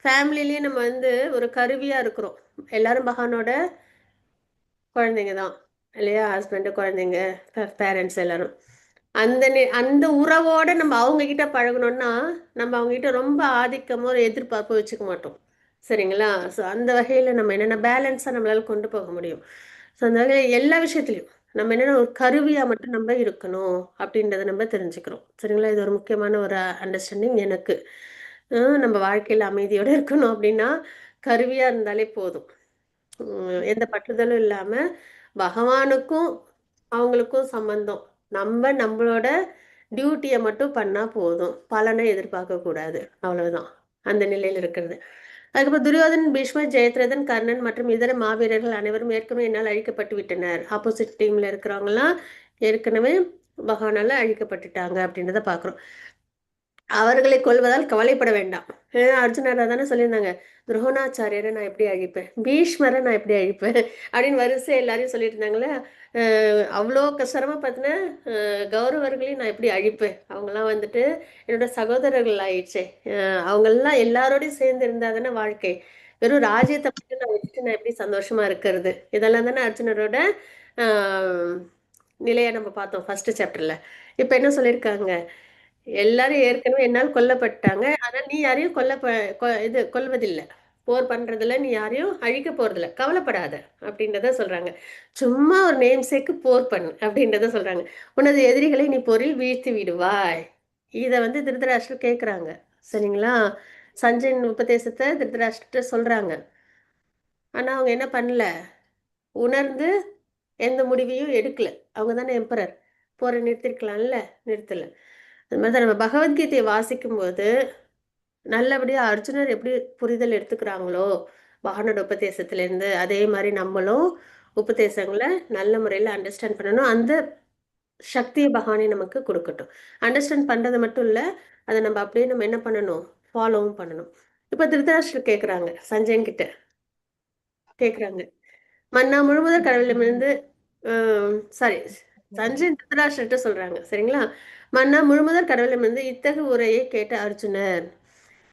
ஃபேமிலிலேயே நம்ம வந்து ஒரு கருவியாக இருக்கிறோம். எல்லாரும் பகவானோட குழந்தைங்க தான் இல்லையா? ஹஸ்பண்டு, குழந்தைங்க, பேரண்ட்ஸ் எல்லாரும். அந்த அந்த உறவோட நம்ம அவங்க கிட்ட பழகணும்னா நம்ம அவங்க கிட்ட ரொம்ப ஆதிக்கமோ ஒரு எதிர்பார்ப்போ வச்சுக்க மாட்டோம். சரிங்களா? ஸோ அந்த வகையில் நம்ம என்னென்ன பேலன்ஸாக நம்மளால கொண்டு போக முடியும். ஸோ அந்த வகையில் எல்லா விஷயத்துலையும் நம்ம என்னென்ன ஒரு கருவியாக மட்டும் நம்ம இருக்கணும் அப்படின்றத நம்ம தெரிஞ்சுக்கிறோம். சரிங்களா? இது ஒரு முக்கியமான ஒரு அண்டர்ஸ்டாண்டிங் எனக்கு. நம்ம வாழ்க்கையில் அமைதியோடு இருக்கணும் அப்படின்னா கருவியாக இருந்தாலே போதும். எந்த பற்றுதலும் இல்லாமல் பகவானுக்கும் அவங்களுக்கும் சம்பந்தம், நம்ம நம்மளோட டியூட்டியை மட்டும் பண்ணால் போதும், பலனை எதிர்பார்க்க கூடாது, அவ்வளவுதான் அந்த நிலையில் இருக்கிறது. அதுக்கப்புறம் துரியோதனன், பீஷ்மர், ஜெயத்ரதன், கர்ணன் மற்றும் இதர மாவீரர்கள் அனைவரும் ஏற்கனவே என்னால் அழிக்கப்பட்டு விட்டனர். ஆப்போசிட் டீம்ல இருக்கிறவங்களாம் ஏற்கனவே பகவானால அழிக்கப்பட்டுட்டாங்க அப்படின்றத பாக்குறோம். அவர்களை கொல்வதால் கவலைப்பட வேண்டாம். ஏன்னா அர்ஜுனரா தானே சொல்லியிருந்தாங்க, துரோணாச்சாரியரை நான் எப்படி அழிப்பேன், பீஷ்மரை நான் எப்படி அழிப்பேன் அப்படின்னு வரிசை எல்லாரையும் சொல்லிட்டு இருந்தாங்களே. அவ்வளோ கஷ்டமா பார்த்தீங்கன்னா கௌரவர்களையும் நான் எப்படி அழிப்பேன், அவங்கெல்லாம் வந்துட்டு என்னோட சகோதரர்கள் ஆயிடுச்சே, அவங்கெல்லாம் எல்லாரோடையும் சேர்ந்து இருந்தா தானே வாழ்க்கை, வெறும் ராஜ்யத்தை மட்டும் நான் வச்சுட்டு நான் எப்படி சந்தோஷமா இருக்கிறது, இதெல்லாம் தானே அர்ஜுனரோட ஆஹ் நிலையை நம்ம பார்த்தோம் ஃபர்ஸ்ட் சாப்டர்ல. இப்ப என்ன சொல்லியிருக்காங்க, எல்லாரும் ஏற்கனவே என்னால் கொல்லப்பட்டாங்க, ஆனா நீ யாரையும் இது கொல்வதில்லை, போர் பண்றதுல நீ யாரையும் அழிக்க போறதில்ல, கவலைப்படாத அப்படின்றத சொல்றாங்க. சும்மா ஒரு நேம் சேக்கு போர் பண்ணு அப்படின்றத சொல்றாங்க. உனது எதிரிகளை நீ போரில் வீழ்த்தி விடுவாய். இதை வந்து திருதராஷ்டிரர் கேட்குறாங்க. சரிங்களா? சஞ்சயன் உபதேசத்தை திருதராஷ்டிரர் சொல்றாங்க. ஆனா அவங்க என்ன பண்ணல, உணர்ந்து எந்த முடிவையும் எடுக்கல. அவங்க தானே எம்பரர், போரை நிறுத்திருக்கலாம்ல, நிறுத்தல. அது மாதிரி நம்ம பகவத்கீதையை வாசிக்கும் போது நல்லபடியா அர்ஜுனர் எப்படி புரிதல் எடுத்துக்கிறாங்களோ பகவானோட உபதேசத்திலேருந்து, அதே மாதிரி நம்மளும் உபதேசங்களை நல்ல முறையில் அண்டர்ஸ்டாண்ட் பண்ணணும். அந்த சக்தியை பகவானே நமக்கு கொடுக்கட்டும். அண்டர்ஸ்டாண்ட் பண்றது மட்டும் இல்லை, அதை நம்ம அப்படியே நம்ம என்ன பண்ணணும், ஃபாலோவும் பண்ணணும். இப்ப திருதராஷ்டிரர் கேட்குறாங்க, சஞ்சயன் கிட்ட கேட்குறாங்க, மன்னா முழுமுதற் கடவுளிடமிருந்து சாரி சஞ்சயன் திருதராஷ்டிரர்கிட்ட சொல்றாங்க. சரிங்களா? மன்னா முழுமுதற் கடவுளிடமிருந்து இத்தகு உரையை கேட்ட அர்ஜுனர்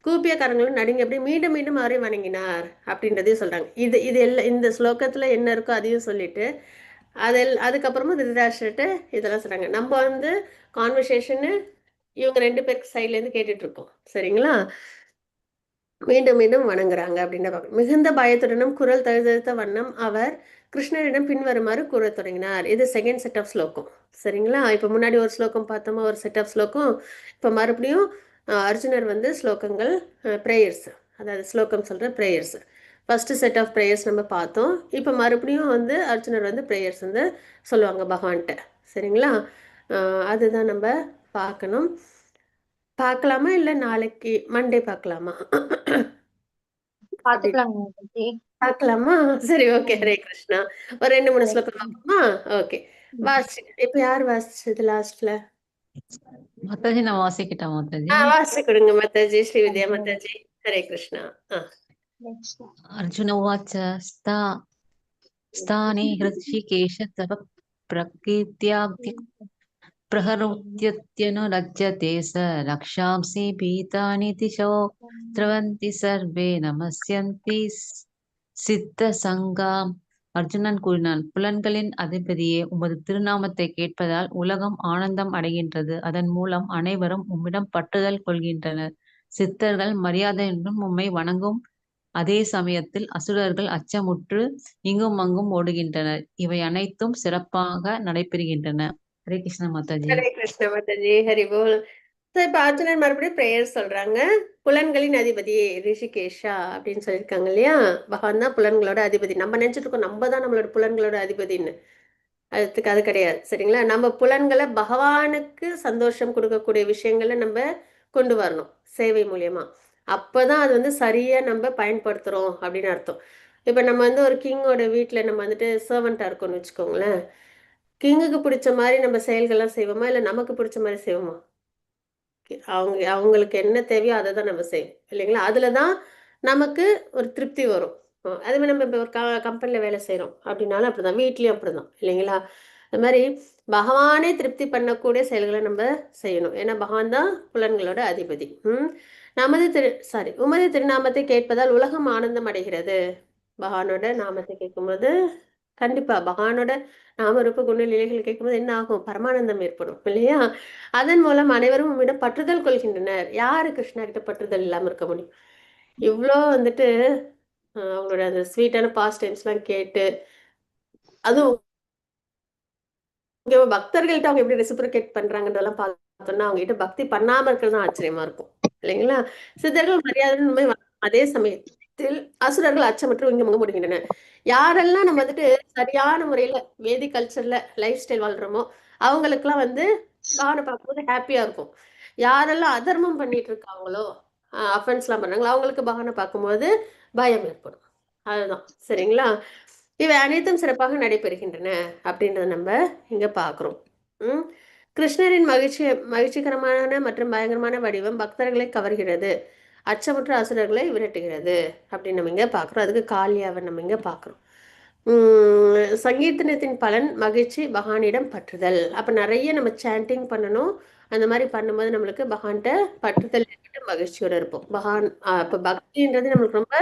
கூப்பிய கரங்களும் நடுங்கி அப்படி மீண்டும் மீண்டும் அவரை வணங்கினார் அப்படின்றதையும் சொல்றாங்க. இது இது எல்லாம் இந்த ஸ்லோகத்துல என்ன இருக்கோ அதையும் சொல்லிட்டு அதில் அதுக்கப்புறமா திருதராஷ்டிரர்கிட்ட இதெல்லாம் சொல்றாங்க. நம்ம வந்து கான்வர்சேஷனு இவங்க ரெண்டு பேருக்கு சைட்ல இருந்து கேட்டுட்டு இருக்கோம். சரிங்களா? மீண்டும் மீண்டும் வணங்குறாங்க அப்படின்னு பார்க்கணும். மிகுந்த பயத்துடனும் குரல் தழுதழுத்த வண்ணம் அவர் கிருஷ்ணரிடம் பின்வருமாறு கூறத் தொடங்கினார். இது second set of ஸ்லோகம். சரிங்களா? இப்போ முன்னாடி ஒரு ஸ்லோகம் பார்த்தோமா, ஒரு செட் ஆஃப் ஸ்லோகம். இப்போ மறுபடியும் அர்ஜுனர் வந்து ஸ்லோகங்கள் ப்ரேயர்ஸ், அதாவது ஸ்லோகம் சொல்கிற prayers, first set of prayers நம்ம பார்த்தோம். இப்போ மறுபடியும் வந்து அர்ஜுனர் வந்து ப்ரேயர்ஸ் வந்து சொல்லுவாங்க பகவான்கிட்ட. சரிங்களா? அதுதான் நம்ம பார்க்கணும். பார்க்கலாமா இல்லை நாளைக்கு மண்டே பார்க்கலாமா? அப்படி பாத்துக்கலாங்க மாதாஜி. பார்க்கலாமா? சரி, ஓகே. ஹரே கிருஷ்ணா. ஒரு 2-3 ஹரே ஸ்லோகம் கிருஷ்ணா. பார்ப்போமா? ஓகே. வாசி. இப்ப யார் வாசிச்சது லாஸ்ட்ல? மாதாஜி, நான் வாசிக்கிட்டேன் மாதாஜி. வாசி கொடுங்க மாதாஜி. ஸ்ரீ வித்யா மாதாஜி. ஹரே கிருஷ்ணா. அர்ஜுன உவாச்ச ஸ்தா ஸ்தானே ஹிருஷிகேஷ தவ பிரகீர்த்தியாக்தி பிரஹருத்யத்யனு லஜ்ஜதே ச ரக்ஷாம்சி பீதானி திசோ திரவந்தி சர்வே நமஸ்யந்தி சித்த சங்காம். அர்ஜுனன் கூறினான், புலன்களின் அதிபதியே, உமது திருநாமத்தை கேட்பதால் உலகம் ஆனந்தம் அடைகின்றது. அதன் மூலம் அனைவரும் உம்மிடம் பற்றுதல் கொள்கின்றனர். சித்தர்கள் மரியாதையுடன் உம்மை வணங்கும் அதே சமயத்தில் அசுரர்கள் அச்சமுற்று இங்கும் அங்கும் ஓடுகின்றனர். இவை அனைத்தும் சிறப்பாக நடைபெறுகின்றன. ஹரே கிருஷ்ண மாதாஜி. ஹரே கிருஷ்ண மாதாஜி. ஹரி போல். இப்ப அர்ஜுனன் மறுபடியும் பிரேயர் சொல்றாங்க. புலன்களின் அதிபதி ரிஷிகேஷா அப்படின்னு சொல்லியிருக்காங்க இல்லையா? பகவான் தான் புலன்களோட அதிபதி. நம்ம நினைச்சிட்டு இருக்கோம் நம்ம தான் நம்மளோட புலன்களோட அதிபதின்னு. அதுக்கு அது கிடையாது, சரிங்களா? நம்ம புலன்களை பகவானுக்கு சந்தோஷம் கொடுக்கக்கூடிய விஷயங்களை நம்ம கொண்டு வரணும் சேவை மூலியமா. அப்பதான் அது வந்து சரியா நம்ம பயன்படுத்துறோம் அப்படின்னு அர்த்தம். இப்ப நம்ம வந்து ஒரு கிங்கோட வீட்டுல நம்ம வந்துட்டு சர்வெண்டா இருக்கோம்னு வச்சுக்கோங்களேன். கிங்குக்கு பிடிச்ச மாதிரி நம்ம செயல்கள்லாம் செய்வோமா, இல்லை நமக்கு பிடிச்ச மாதிரி செய்வோமா? அவங்க அவங்களுக்கு என்ன தேவையோ அதை தான் நம்ம செய்வோம் இல்லைங்களா? அதுல தான் நமக்கு ஒரு திருப்தி வரும். அதே மாதிரி நம்ம இப்போ ஒரு கம்பெனியில் வேலை செய்கிறோம் அப்படின்னாலும் அப்படிதான், வீட்லேயும் அப்படிதான் இல்லைங்களா? அது மாதிரி பகவானே திருப்தி பண்ணக்கூடிய செயல்களை நம்ம செய்யணும். ஏன்னா பகவான் தான் புலன்களோட அதிபதி. நமது திரு சாரி உமது திருநாமத்தை கேட்பதால் உலகம் ஆனந்தம் அடைகிறது. பகவானோட நாமத்தை கேட்கும்போது கண்டிப்பா பகவானோட நாம ரூப குண லீலைகள் கேட்கும்போது என்ன ஆகும்? பரமானந்தம் ஏற்படும் இல்லையா? அதன் மூலம் அனைவரும் உம்மிடம் பற்றுதல் கொள்கின்றனர். யாரு கிருஷ்ணா கிட்ட பற்றுதல் இல்லாம இருக்க முடியும்? இவ்வளோ வந்துட்டு அவங்களோட அந்த ஸ்வீட்டான பாஸ்ட் டைம்ஸ்லாம் கேட்டு, அதுவும் பக்தர்கள்ட்ட அவங்க எப்படி ரெசிப்ரோகேட் பண்றாங்கன்றதெல்லாம் பார்த்தோம்னா அவங்க கிட்ட பக்தி பண்ணாம இருக்கிறது தான் ஆச்சரியமா இருக்கும் இல்லைங்களா? சித்தர்கள் மரியாதை, அதே சமயத்தில் அசுரர்கள் அச்சமற்று இங்கு முங்க முடிகின்றன. யாரெல்லாம் நம்ம வந்துட்டு சரியான முறையில வேதிக் கல்ச்சர்ல லைஃப் ஸ்டைல் வாழ்றோமோ அவங்களுக்குலாம் வந்து பகவானை பார்க்கும்போது ஹாப்பியா இருக்கும். யாரெல்லாம் அதர்மம் பண்ணிட்டு இருக்காங்களோ, அஃபென்ஸ்லாம் பண்றாங்களோ அவங்களுக்கு பகவானை பார்க்கும்போது பயம் ஏற்படும். அதுதான், சரிங்களா? இவை அனைத்தும் சிறப்பாக நடைபெறுகின்றன அப்படின்றத நம்ம இங்க பாக்குறோம். கிருஷ்ணரின் மகிழ்ச்சிகரமான மற்றும் பயங்கரமான வடிவம் பக்தர்களை கவர்கிறது, அச்சமுற்ற அசுரர்களை விரட்டுகிறது அப்படின்னு நம்ம இங்க பாக்குறோம். அதுக்கு காளியாவை நம்ம இங்க பாக்குறோம். சங்கீர்த்தனத்தின் பலன் மகிழ்ச்சி, பகவானிடம் பற்றுதல். அப்ப நிறைய நம்ம சாண்டிங் பண்ணணும். அந்த மாதிரி பண்ணும்போது நம்மளுக்கு பகவான்கிட்ட பற்றுதல் ஏற்பட்டு மகிழ்ச்சியோட இருப்போம். பகவான் அப்ப பக்தின்றது நம்மளுக்கு ரொம்ப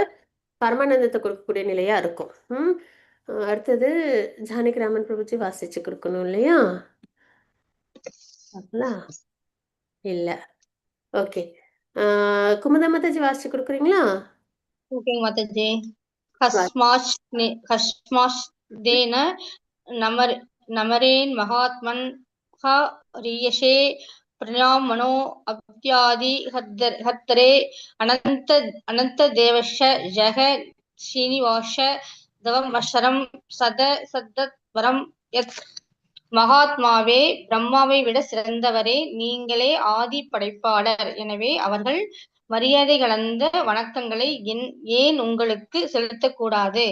பரமானந்தத்தை கொடுக்கக்கூடிய நிலையா இருக்கும். அடுத்தது ஜானகிராமன் பிரபுஜி வாசிச்சு கொடுக்கணும் இல்லையா? இல்ல, ஓகே. குமுதா மாதாஜி வாசிச்சு கொடுக்குறீங்களா? ஓகேங்க மாதாஜி. ஹஸ்மாஷ்தேன நமர் நமரேன் மகாத்மன் ஹரியஷே பிரணாமனோ அப்யாதி ஹத்தரே அனந்த அனந்த தேவஷ ஜெக ஸ்ரீனிவாச தவமசரம் சத சத்தத்வரம் யத். மகாத்மாவே, பிரம்மாவை விட சிறந்தவரே, நீங்களே ஆதி படைப்பாளர். எனவே அவர்கள் மரியாதை கலந்த வணக்கங்களை ஏன் உங்களுக்கு செலுத்தக்கூடாது?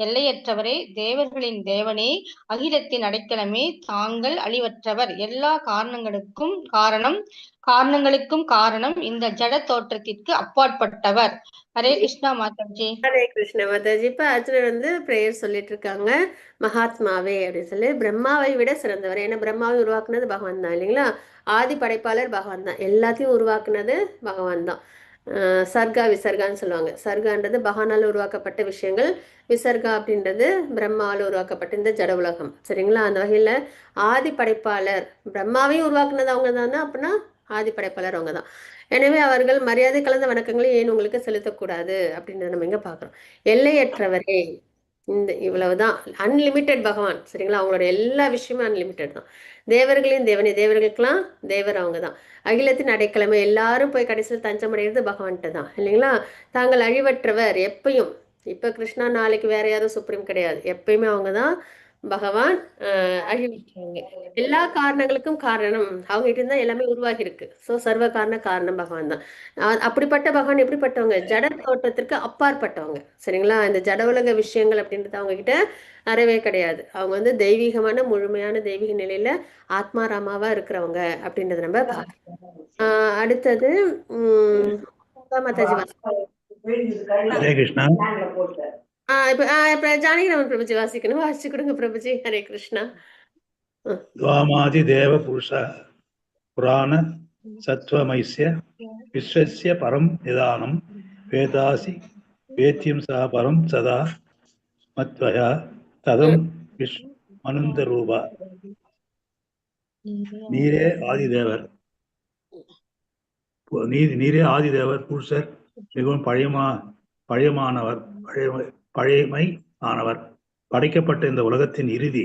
எல்லையற்றவரே, தேவர்களின் தேவனே, அகிலத்தின் அடைக்கலமே, தாங்கள் அழிவற்றவர். எல்லா காரணங்களுக்கும் காரணம் இந்த ஜட தோற்றத்திற்கு அப்பாற்பட்டவர். ஹரே கிருஷ்ணா மாதாஜி. ஹரே கிருஷ்ண மாதாஜி. இப்ப அர்ஜுனர் வந்து பிரேயர் சொல்லிட்டு இருக்காங்க. மகாத்மாவே அப்படின்னு சொல்லி பிரம்மாவை விட சிறந்தவர். ஏன்னா பிரம்மாவை உருவாக்குனது பகவான் தான் இல்லைங்களா? ஆதி படைப்பாளர் பகவான் தான். எல்லாத்தையும் உருவாக்குனது பகவான் தான். சர்க்கா விசர்கான்னு சொல்லுவாங்க. சர்கான்றது பகவானால் உருவாக்கப்பட்ட விஷயங்கள், விசர்கா அப்படின்றது பிரம்மாவால் உருவாக்கப்பட்ட இந்த ஜட உலகம், சரிங்களா? அந்த வகையில ஆதி படைப்பாளர் பிரம்மாவையும் உருவாக்குனது அவங்க தானே, அப்படின்னா ஆதி படைப்பாளர் அவங்க தான். எனவே அவர்கள் மரியாதை கலந்த வணக்கங்களை ஏன் உங்களுக்கு செலுத்தக்கூடாது அப்படின்றத நம்ம இங்க பாக்குறோம். எல்லையற்றவரே, இந்த இவ்வளவுதான் அன்லிமிட்டெட் பகவான், சரிங்களா? அவங்களோட எல்லா விஷயமும் அன்லிமிட்டெட் தான். தேவர்களின் தேவனே, தேவர்களுக்கெல்லாம் தேவர் அவங்க தான். அகிலத்தின் அடைக்கலமே, எல்லாரும் போய் கடைசியில் தஞ்சம் அடைகிறது பகவான்கிட்ட தான் இல்லைங்களா? தாங்கள் அழிவற்றவர் எப்பயும். இப்ப கிருஷ்ணா, நாளைக்கு வேற யாரும் சுப்ரீம் கிடையாது. எப்பயுமே அவங்க தான் பகவான் அழிவற்றவங்க. எல்லா காரணங்களுக்கும் காரணம் அவங்க கிட்ட இருந்தா எல்லாமே உருவாகி இருக்கு. ஸோ சர்வ காரண காரணம் பகவான் தான். அப்படிப்பட்ட பகவான் எப்படிப்பட்டவங்க? ஜட தோற்றத்திற்கு அப்பாற்பட்டவங்க. சரிங்களா? இந்த ஜட உலக விஷயங்கள் அப்படின்றது அவங்க கிட்ட அறவே கிடையாது. அவங்க வந்து தெய்வீகமான முழுமையான தெய்வீக நிலையில ஆத்மாராமாவா இருக்கிறவங்க அப்படின்றத நம்ம பார்க்கலாம். அடுத்தது மாதாஜி. ஹரே கிருஷ்ணா. இப்ப ஜானகிராமன் பிரபுஜி வாசிக்கணும். வாசிச்சு கொடுங்க பிரபுஜி. ஹரே கிருஷ்ணா. துவாமாதி தேவ புருஷ புராண சத்வமயஸ்ய விஸ்வஸ்ய பரம் நிதானம் வேதாசி வேத்தியம் சா பரம் சதா மத்வயா ததம் விஷ் அனந்த ரூபா. நீரே ஆதிதேவர், நீரே ஆதிதேவர் புருஷர், மிகவும் பழையமானவர், பழைமை ஆனவர். படைக்கப்பட்ட இந்த உலகத்தின் இறுதி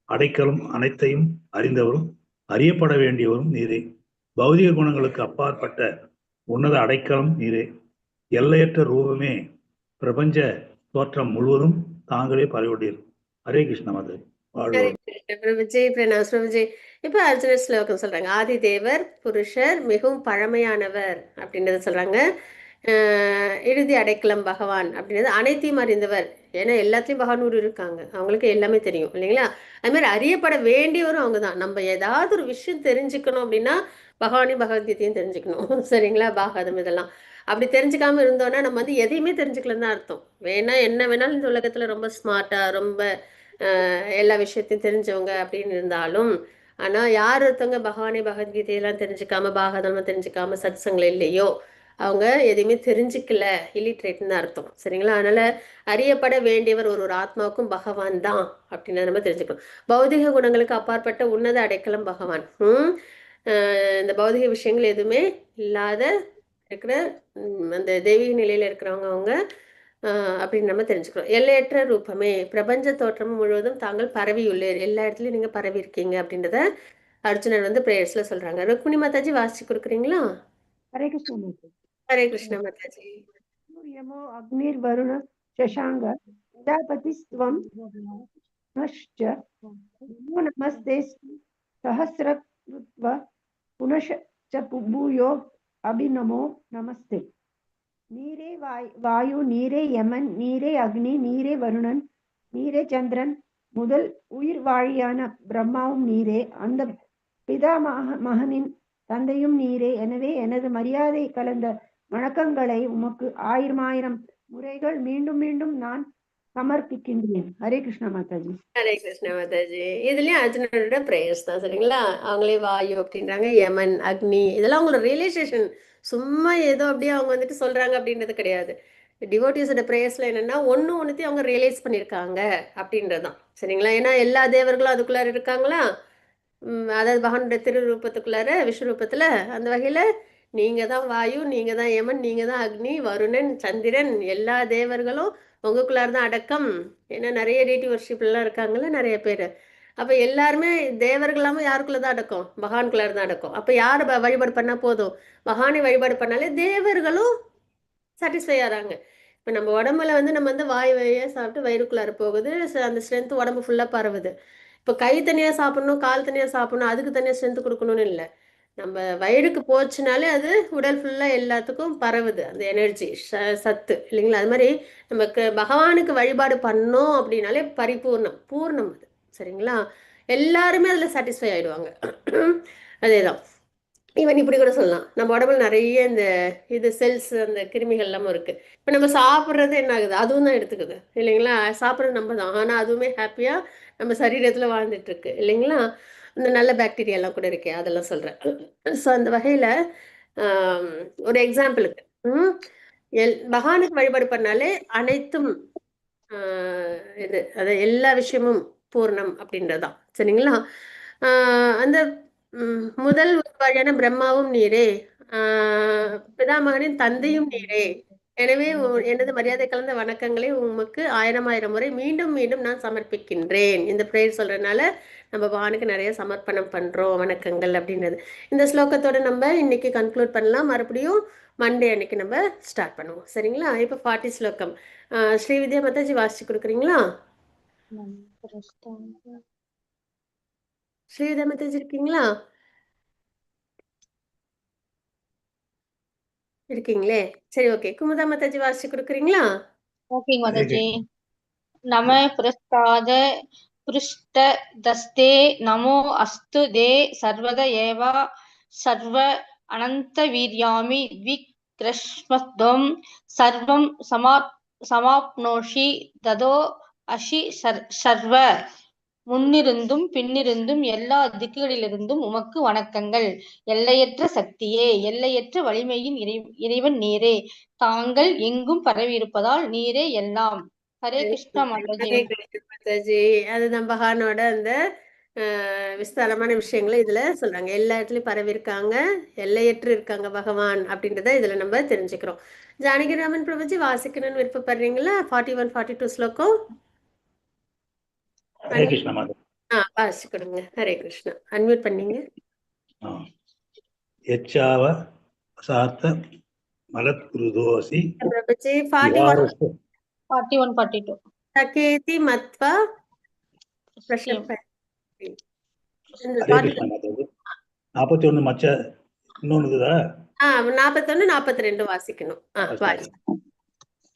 அடைக்கலும் அனைத்தையும் அறிந்தவரும் அறியப்பட வேண்டியவரும் நீரே. பௌதிக குணங்களுக்கு அப்பாற்பட்ட உன்னத அடைக்கலம் நீரே. எல்லையற்ற ரூபமே, பிரபஞ்ச தோற்றம் முழுவதும் தாங்களே பரவியுள்ளீர். ஹரே கிருஷ்ண மாதா. ஹரே கிருஷ்ண பிரபுஜி. பிரணாஸ் பிரபுஜி. இப்ப அர்ஜுனர் ஸ்லோகம் சொல்றாங்க. ஆதி தேவர் புருஷர் மிகவும் பழமையானவர் அப்படின்றத சொல்றாங்க. இறுதி அடைக்கலம் பகவான் அப்படின்றது அனைத்தையும் அறிந்தவர். ஏன்னா எல்லாத்தையும் பகவான் ஊர் இருக்காங்க, அவங்களுக்கு எல்லாமே தெரியும் இல்லைங்களா? அது மாதிரி அறியப்பட வேண்டியவரும் அவங்க தான். நம்ம ஏதாவது ஒரு விஷயம் தெரிஞ்சுக்கணும் அப்படின்னா பகவானையும் பகவத்கீதையும் தெரிஞ்சுக்கணும். சரிங்களா? பாகவதம் இதெல்லாம் அப்படி தெரிஞ்சுக்காம இருந்தோம்னா நம்ம வந்து எதையுமே தெரிஞ்சுக்கலன்னு தான் அர்த்தம். வேணா என்ன வேணாலும் இந்த உலகத்துல ரொம்ப ஸ்மார்ட்டா ரொம்ப எல்லா விஷயத்தையும் தெரிஞ்சவங்க அப்படின்னு இருந்தாலும், ஆனா யார் ஒருத்தவங்க பகவானை பகவத்கீதையெல்லாம் தெரிஞ்சுக்காம பாகவதம் தெரிஞ்சுக்காம சத்சங்கங்கள் இல்லையோ அவங்க எதையுமே தெரிஞ்சுக்கல, இல்லிட்ரேட்னு தான் அர்த்தம். சரிங்களா? அதனால அறியப்பட வேண்டியவர் ஒரு ஒரு ஆத்மாவுக்கும் பகவான் தான் அப்படின்னு நம்ம தெரிஞ்சுக்கணும். பௌதிக குணங்களுக்கு அப்பாற்பட்ட உன்னத அடைக்கலம் பகவான். இந்த பௌதிக விஷயங்கள் எதுவுமே இல்லாத இருக்கிற அந்த தெய்வீக நிலையில இருக்கிறவங்க அவங்க அப்படின்னு நம்ம தெரிஞ்சுக்கிறோம். எல்லையற்ற ரூபமே, பிரபஞ்ச தோற்றம் முழுவதும் தாங்கள் பரவியுள்ளீர். எல்லா இடத்துலயும் நீங்க பரவி இருக்கீங்க அப்படின்றத அர்ஜுனர் வந்து பிரேயர்ஸ்ல சொல்றாங்க. ருக்மிணி மாதாஜி வாசிச்சு கொடுக்குறீங்களா? ஹரே கிருஷ்ணா மாதாஜி. ஹரே கிருஷ்ண மாதாஜி. யமோ அக்னிர் வருண சசாங்க பிரஜாபதிஸ்த்வம் நஷ்ச நமோ நமஸ்தே சஹஸ்ரக்ருத்வ புனஷ ச பூயோ அபிநமோ நமஸ்தே. நீரே வாயு, நீரே யமன், நீரே அக்னி, நீரே வருணன், நீரே சந்திரன், முதல் உயிர் வாழியான பிரம்மாவும் நீரே, அந்த பிதா மகனின் தந்தையும் நீரே. எனவே எனது மரியாதை கலந்த வணக்கங்களை உமக்கு ஆயிரம் ஆயிரம் முறைகள் மீண்டும் மீண்டும் நான் சமர்ப்பிக்கின்றேன். ஹரே கிருஷ்ணா மாதாஜி. ஹரே கிருஷ்ணா மாதாஜி. இதுலயும் அர்ஜுனனோட பிரேயர்ஸ் தான். சரிங்களா? அவங்களே வாயு அப்படின்றாங்க, யமன், அக்னி, இதெல்லாம் அவங்களோட ரியலைசேஷன். சும்மா ஏதோ அப்படியே அவங்க வந்துட்டு சொல்றாங்க அப்படின்றது கிடையாது. டிவோட்டிஸோட பிரேயர்ஸ்ல என்னன்னா ஒண்ணு ஒண்ணுத்தையும் அவங்க ரியலைஸ் பண்ணியிருக்காங்க அப்படின்றதுதான். சரிங்களா? ஏன்னா எல்லா தேவர்களும் அதுக்குள்ளார இருக்காங்களா? அதாவது பகவானுடைய திருரூபத்துக்குள்ளார விஸ்வரூபத்துல அந்த வகையில நீங்க தான் வாயு, நீங்க தான் யமன், நீங்க தான் அக்னி, வருணன், சந்திரன், எல்லா தேவர்களும் உங்களுக்குள்ளார தான் அடக்கம். ஏன்னா நிறைய டீட்டி வர்ஷிப்லாம் இருக்காங்கல்ல நிறைய பேர். அப்ப எல்லாருமே தேவர்களாம யாருக்குள்ளதான் அடக்கம்? பகவானுக்குள்ளார தான் அடக்கம். அப்ப யாரு வழிபாடு பண்ணா போதும்? பகவானை வழிபாடு பண்ணாலே தேவர்களும் சாட்டிஸ்ஃபை ஆறாங்க. இப்ப நம்ம உடம்புல வந்து நம்ம வந்து வாய் வழியா சாப்பிட்டு வயிறுக்குள்ளார போகுது. அந்த ஸ்ட்ரென்த் உடம்பு ஃபுல்லா பரவுது. இப்ப கை தனியா சாப்பிடணும், கால் தனியா சாப்பிடணும், அதுக்கு தனியா ஸ்ட்ரென்த் கொடுக்கணும்னு இல்லை. நம்ம வயிறுக்கு போச்சுனாலே அது உடல் ஃபுல்லா எல்லாத்துக்கும் பரவுது அந்த எனர்ஜி சத்து இல்லைங்களா? அது மாதிரி நமக்கு பகவானுக்கு வழிபாடு பண்ணோம் அப்படின்னாலே பரிபூர்ணம், பூர்ணம் அது. சரிங்களா? எல்லாருமே அதுல சாட்டிஸ்ஃபை ஆயிடுவாங்க. அதேதான் ஈவன் இப்படி கூட சொல்லலாம். நம்ம உடம்புல நிறைய இந்த இது செல்ஸ் அந்த கிருமிகள் எல்லாமும் இருக்கு. இப்போ நம்ம சாப்பிட்றது என்ன ஆகுது? அதுவும் தான் எடுத்துக்குது இல்லைங்களா? சாப்பிட்றது நம்ம தான், ஆனால் அதுவுமே ஹாப்பியா நம்ம சரீரத்துல வாழ்ந்துட்டு இருக்கு இல்லைங்களா? இந்த நல்ல பாக்டீரியா எல்லாம் கூட இருக்கே, அதெல்லாம் சொல்றேன். ஸோ அந்த வகையில ஒரு எக்ஸாம்பிளுக்கு பகவானுக்கு வழிபாடு பண்ணாலே அனைத்தும் இது அது எல்லா விஷயமும் பூர்ணம் அப்படின்றதான். சரிங்களா? அந்த முதல் உருவாயான பிரம்மாவும் நீரே, பிதாமகனின் தந்தையும் நீரே. எனவே எனது மரியாதை கலந்த வணக்கங்களை உமக்கு ஆயிரம் ஆயிரம் முறை மீண்டும் மீண்டும் நான் சமர்ப்பிக்கின்றேன். இந்த பிரேயர் சொல்றதுனால நம்ம பகவானுக்கு நிறைய சமர்ப்பணம் பண்றோம், வணக்கங்கள் அப்படின்றது. இந்த ஸ்லோகத்தோட நம்ம இன்னைக்கு கன்க்ளூட் பண்ணலாம். மறுபடியும் மண்டே அன்னைக்கு நம்ம ஸ்டார்ட் பண்ணுவோம். சரிங்களா? இப்போ 40 ஸ்லோகம். ஸ்ரீவித்யா மாதாஜி வாசிச்சு கொடுக்குறீங்களா? Sridhar Mataji இருக்கீங்களா? இருக்கீங்களே, சரி ஓகே. குமுதா மாதாஜி வாசிச்சு கொடுக்குறீங்களா? ஓகேங்க ஹரே மாதாஜி. நம புரஸ்தாத புருஷ்ட தஸ்தே நமோ அஸ்து தே சர்வத ஏவா சர்வ அனந்த வீர்யாமி த்விக்ரஷ்மத்வம் சர்வம் சமாப்னோஷி ததோ அஷி சர்வ. முன்னிருந்தும் பின்னிருந்தும் எல்லா திக்குகளிலிருந்தும் உமக்கு வணக்கங்கள். எல்லையற்ற சக்தியே, எல்லையற்ற வலிமையின் இறைவன் நீரே. தாங்கள் எங்கும் பரவியிருப்பதால் நீரே எல்லாம். ஹரே கிருஷ்ணா மாதாஜி. ஹரே கிருஷ்ணா மாதாஜி. அதுதான் பகவானோட அந்த விஸ்தாரமான விஷயங்களை இதுல சொல்றாங்க. எல்லா இடத்துலயும் பரவி இருக்காங்க, எல்லையற்று இருக்காங்க பகவான் அப்படின்றத இதுல நம்ம தெரிஞ்சுக்கிறோம். ஜானகிராமன் பிரபுஜி வாசிக்கணும்னு விருப்பப்படுறீங்களா? 41 42 ஸ்லோகம். ஹரே கிருஷ்ணா மாதா. வாசிச்சு கொடுங்க. ஹரே கிருஷ்ணா. அன்மியூட் பண்ணீங்க. எச்சாவ சார்த்த மலத்குருதோசி பிரபுஜி 41 41 42. சகேதி மத்வா பிரஷப்ப. ஹரே கிருஷ்ணா மாதாஜி. 41 மச்ச இன்னொன்னுக்குதா? 41 42 வாசிக்கணும். வாசி.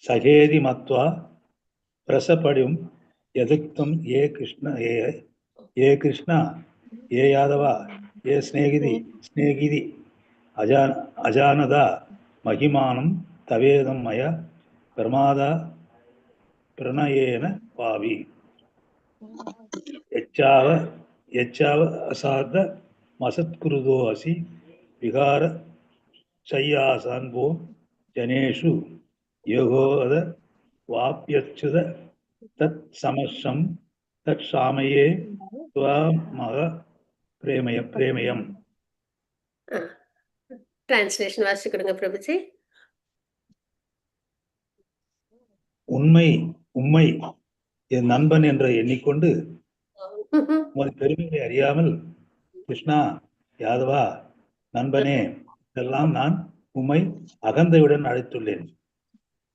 சகேதி மத்வா பிரசப்படியும் எதுக்தம் ஏ கிருஷ்ண ஏ ஏ கிருஷ்ணா ஏ யாதவா ஏ ஸ்நேகிதி ஸ்நேகிதி அஜானதா மகிமானம் தவேதம் மய பிரமாதா பிரணயேன பாவி. எச்சாவ எச்சாவ அசாத மசத்குருதோ அசி விகார சையாசான்போ ஜனேஷு யோகோத வாப்யச்சுத தத் சமஷம் தத் சாமயே துவமக பிரேமய பிரேமயம். டிரான்ஸ்லேஷன் வாசிச்சு கொடுங்க பிரபுஜி. உண்மை உம்மை என் நண்பன் என்று எண்ணிக்கொண்டு உமது பெருமையை அறியாமல் கிருஷ்ணா யாதவா நண்பனே இதெல்லாம் நான் உம்மை அகந்தையுடன் அழைத்துள்ளேன்.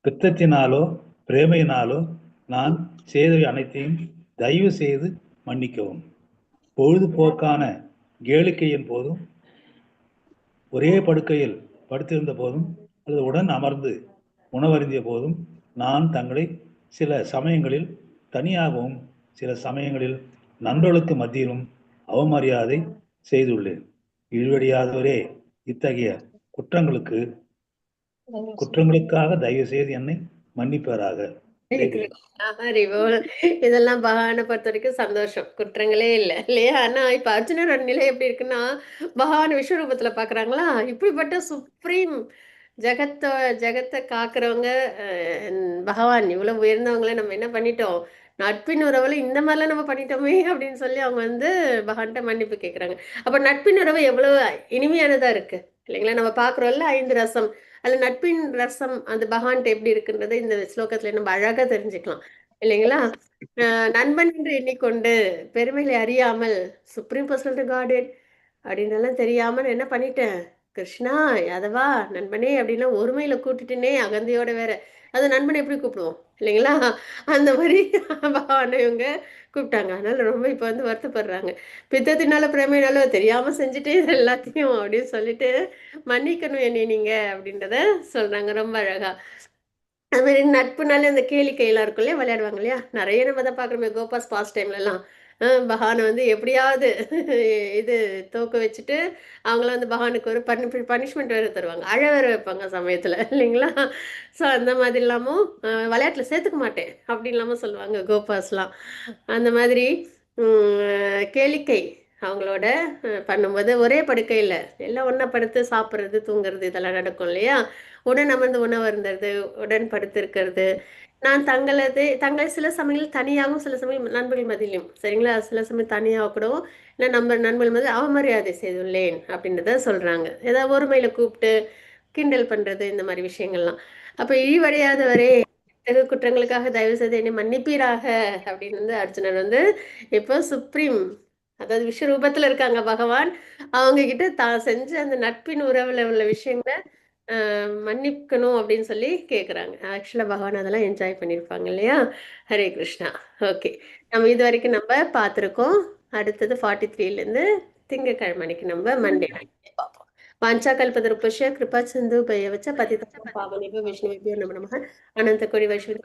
பித்தத்தினாலோ பிரேமையினாலோ நான் செய்தவை அனைத்தையும் தயவு செய்து மன்னிக்கவும். பொழுதுபோக்கான கேளிக்கையின் போதும் ஒரே படுக்கையில் படுத்திருந்த போதும் அல்லது உடன் அமர்ந்து உணவருந்திய போதும் நான் தங்களை சில சமயங்களில் தனியாகவும் சில சமயங்களில் நண்பர்களுக்கு மத்தியிலும் அவமரியாதை செய்துள்ளேன். இழிவடியாதவரே, இத்தகைய குற்றங்களுக்காக தயவு செய்து என்னை மன்னிப்பாராக. ஹரி போல். இதெல்லாம் பகவானை பொறுத்த வரைக்கும் சந்தோஷம், குற்றங்களே இல்லை இல்லையா? ஆனா இப்ப அர்ஜுனரோட நிலை எப்படி இருக்குன்னா, பகவான் விஸ்வரூபத்துல பாக்குறாங்களா, இப்படிப்பட்ட சுப்ரீம் ஜெகத்தை ஜெகத்தை காக்குறவங்க பகவான் இவ்வளவு உயர்ந்தவங்களை நம்ம என்ன பண்ணிட்டோம், நட்பின் உறவுல இந்த மாதிரிலாம் நம்ம பண்ணிட்டோமே அப்படின்னு சொல்லி அவங்க வந்து பகவான்கிட்ட மன்னிப்பு கேட்குறாங்க. அப்ப நட்பின் உறவு எவ்வளவு இனிமையானதா இருக்கு இல்லைங்களா? நம்ம பாக்குறோம்ல 5 ரசம், அதுல நட்பின் ரசம் அந்த பகவான்கிட்ட எப்படி இருக்குன்றதை இந்த ஸ்லோகத்துல நம்ம அழகா தெரிஞ்சுக்கலாம் இல்லைங்களா? நண்பன் என்று எண்ணிக்கொண்டு பெருமைகளை அறியாமல் supreme personal God அப்படின்னு தெரியாமல் என்ன பண்ணிட்டேன், கிருஷ்ணா யாதவா நண்பனே அப்படின்னா ஒருமையில கூட்டிட்டேனே, அகந்தையோட வேற. அது நண்பனை எப்படி கூப்பிடுவோம் இல்லைங்களா? அந்த மாதிரி பகவானை இவங்க கூப்பிட்டாங்க. அதனால ரொம்ப இப்ப வந்து வருத்தப்படுறாங்க. பித்தத்தினால பிரமையினால தெரியாம செஞ்சுட்டு இது எல்லாத்தையும் அப்படின்னு சொல்லிட்டு மன்னிக்கணும் என்னை நீங்க அப்படின்றத சொல்றாங்க ரொம்ப அழகா. அது மாதிரி நட்புனாலே அந்த கேளிக்கையெல்லாம் இருக்கும் இல்லையா, விளையாடுவாங்க இல்லையா? நிறைய நம்ம தான் பாக்குறோமே கோபாஸ் பாஸ்ட் டைம்ல எல்லாம். பகவானை வந்து எப்படியாவது இது தோக்க வச்சுட்டு அவங்கள வந்து பகவானுக்கு ஒரு பனிஷ்மெண்ட் வேறு தருவாங்க, அழ வேற வைப்பாங்க சமயத்துல இல்லைங்களா? ஸோ அந்த மாதிரி இல்லாமல் விளையாட்டுல சேர்த்துக்க மாட்டேன் அப்படி இல்லாமல் சொல்லுவாங்க கோபாஸ்லாம். அந்த மாதிரி கேளிக்கை அவங்களோட பண்ணும்போது ஒரே படுக்கையில் எல்லாம் ஒன்றா படுத்து சாப்பிட்றது தூங்குறது இதெல்லாம் நடக்கும் இல்லையா? உடன் அமர்ந்து உணவு அருந்துறது, உடன் படுத்து இருக்கிறது. நான் தங்களை சில சமயங்களில் தனியாகவும் சில சமயம் நண்பர்கள் மத்தியிலும் சரிங்களா, சில சமயம் தனியாக கூடவும் இல்லை நம்ம நண்பர்கள் மத்தியில் அவமரியாதை செய்துள்ளேன் அப்படின்றத சொல்றாங்க. ஏதாவது ஒருமையில கூப்பிட்டு கிண்டல் பண்றது இந்த மாதிரி விஷயங்கள்லாம். அப்ப இழிவடையாதவரே இத்தகு குற்றங்களுக்காக தயவு செய்து என்னை மன்னிப்பீராக அப்படின்னு வந்து அர்ஜுனன் வந்து இப்போ சுப்ரீம் அதாவது விஸ்வரூபத்துல இருக்காங்க பகவான், அவங்க கிட்ட தான் செஞ்ச அந்த நட்பின் உறவுல உள்ள விஷயங்களை மன்னிக்கணும் அப்படின்னு சொல்லி கேட்குறாங்க. ஆக்சுவலாக பகவான் அதெல்லாம் என்ஜாய் பண்ணியிருப்பாங்க இல்லையா? ஹரே கிருஷ்ணா. ஓகே, நம்ம இது வரைக்கும் நம்ம பார்த்துருக்கோம். அடுத்தது 43லேருந்து திங்கக்கிழமை அன்னைக்கு நம்ம மண்டே பார்ப்போம். வாஞ்சா கல்பதருபஸ்ய கிருபா சிந்து பயவச்ச பதிதம் பாவனேப விஷ்ணுவேபியோ நம நமः. அனந்த கோடி வைஷ்ணவ.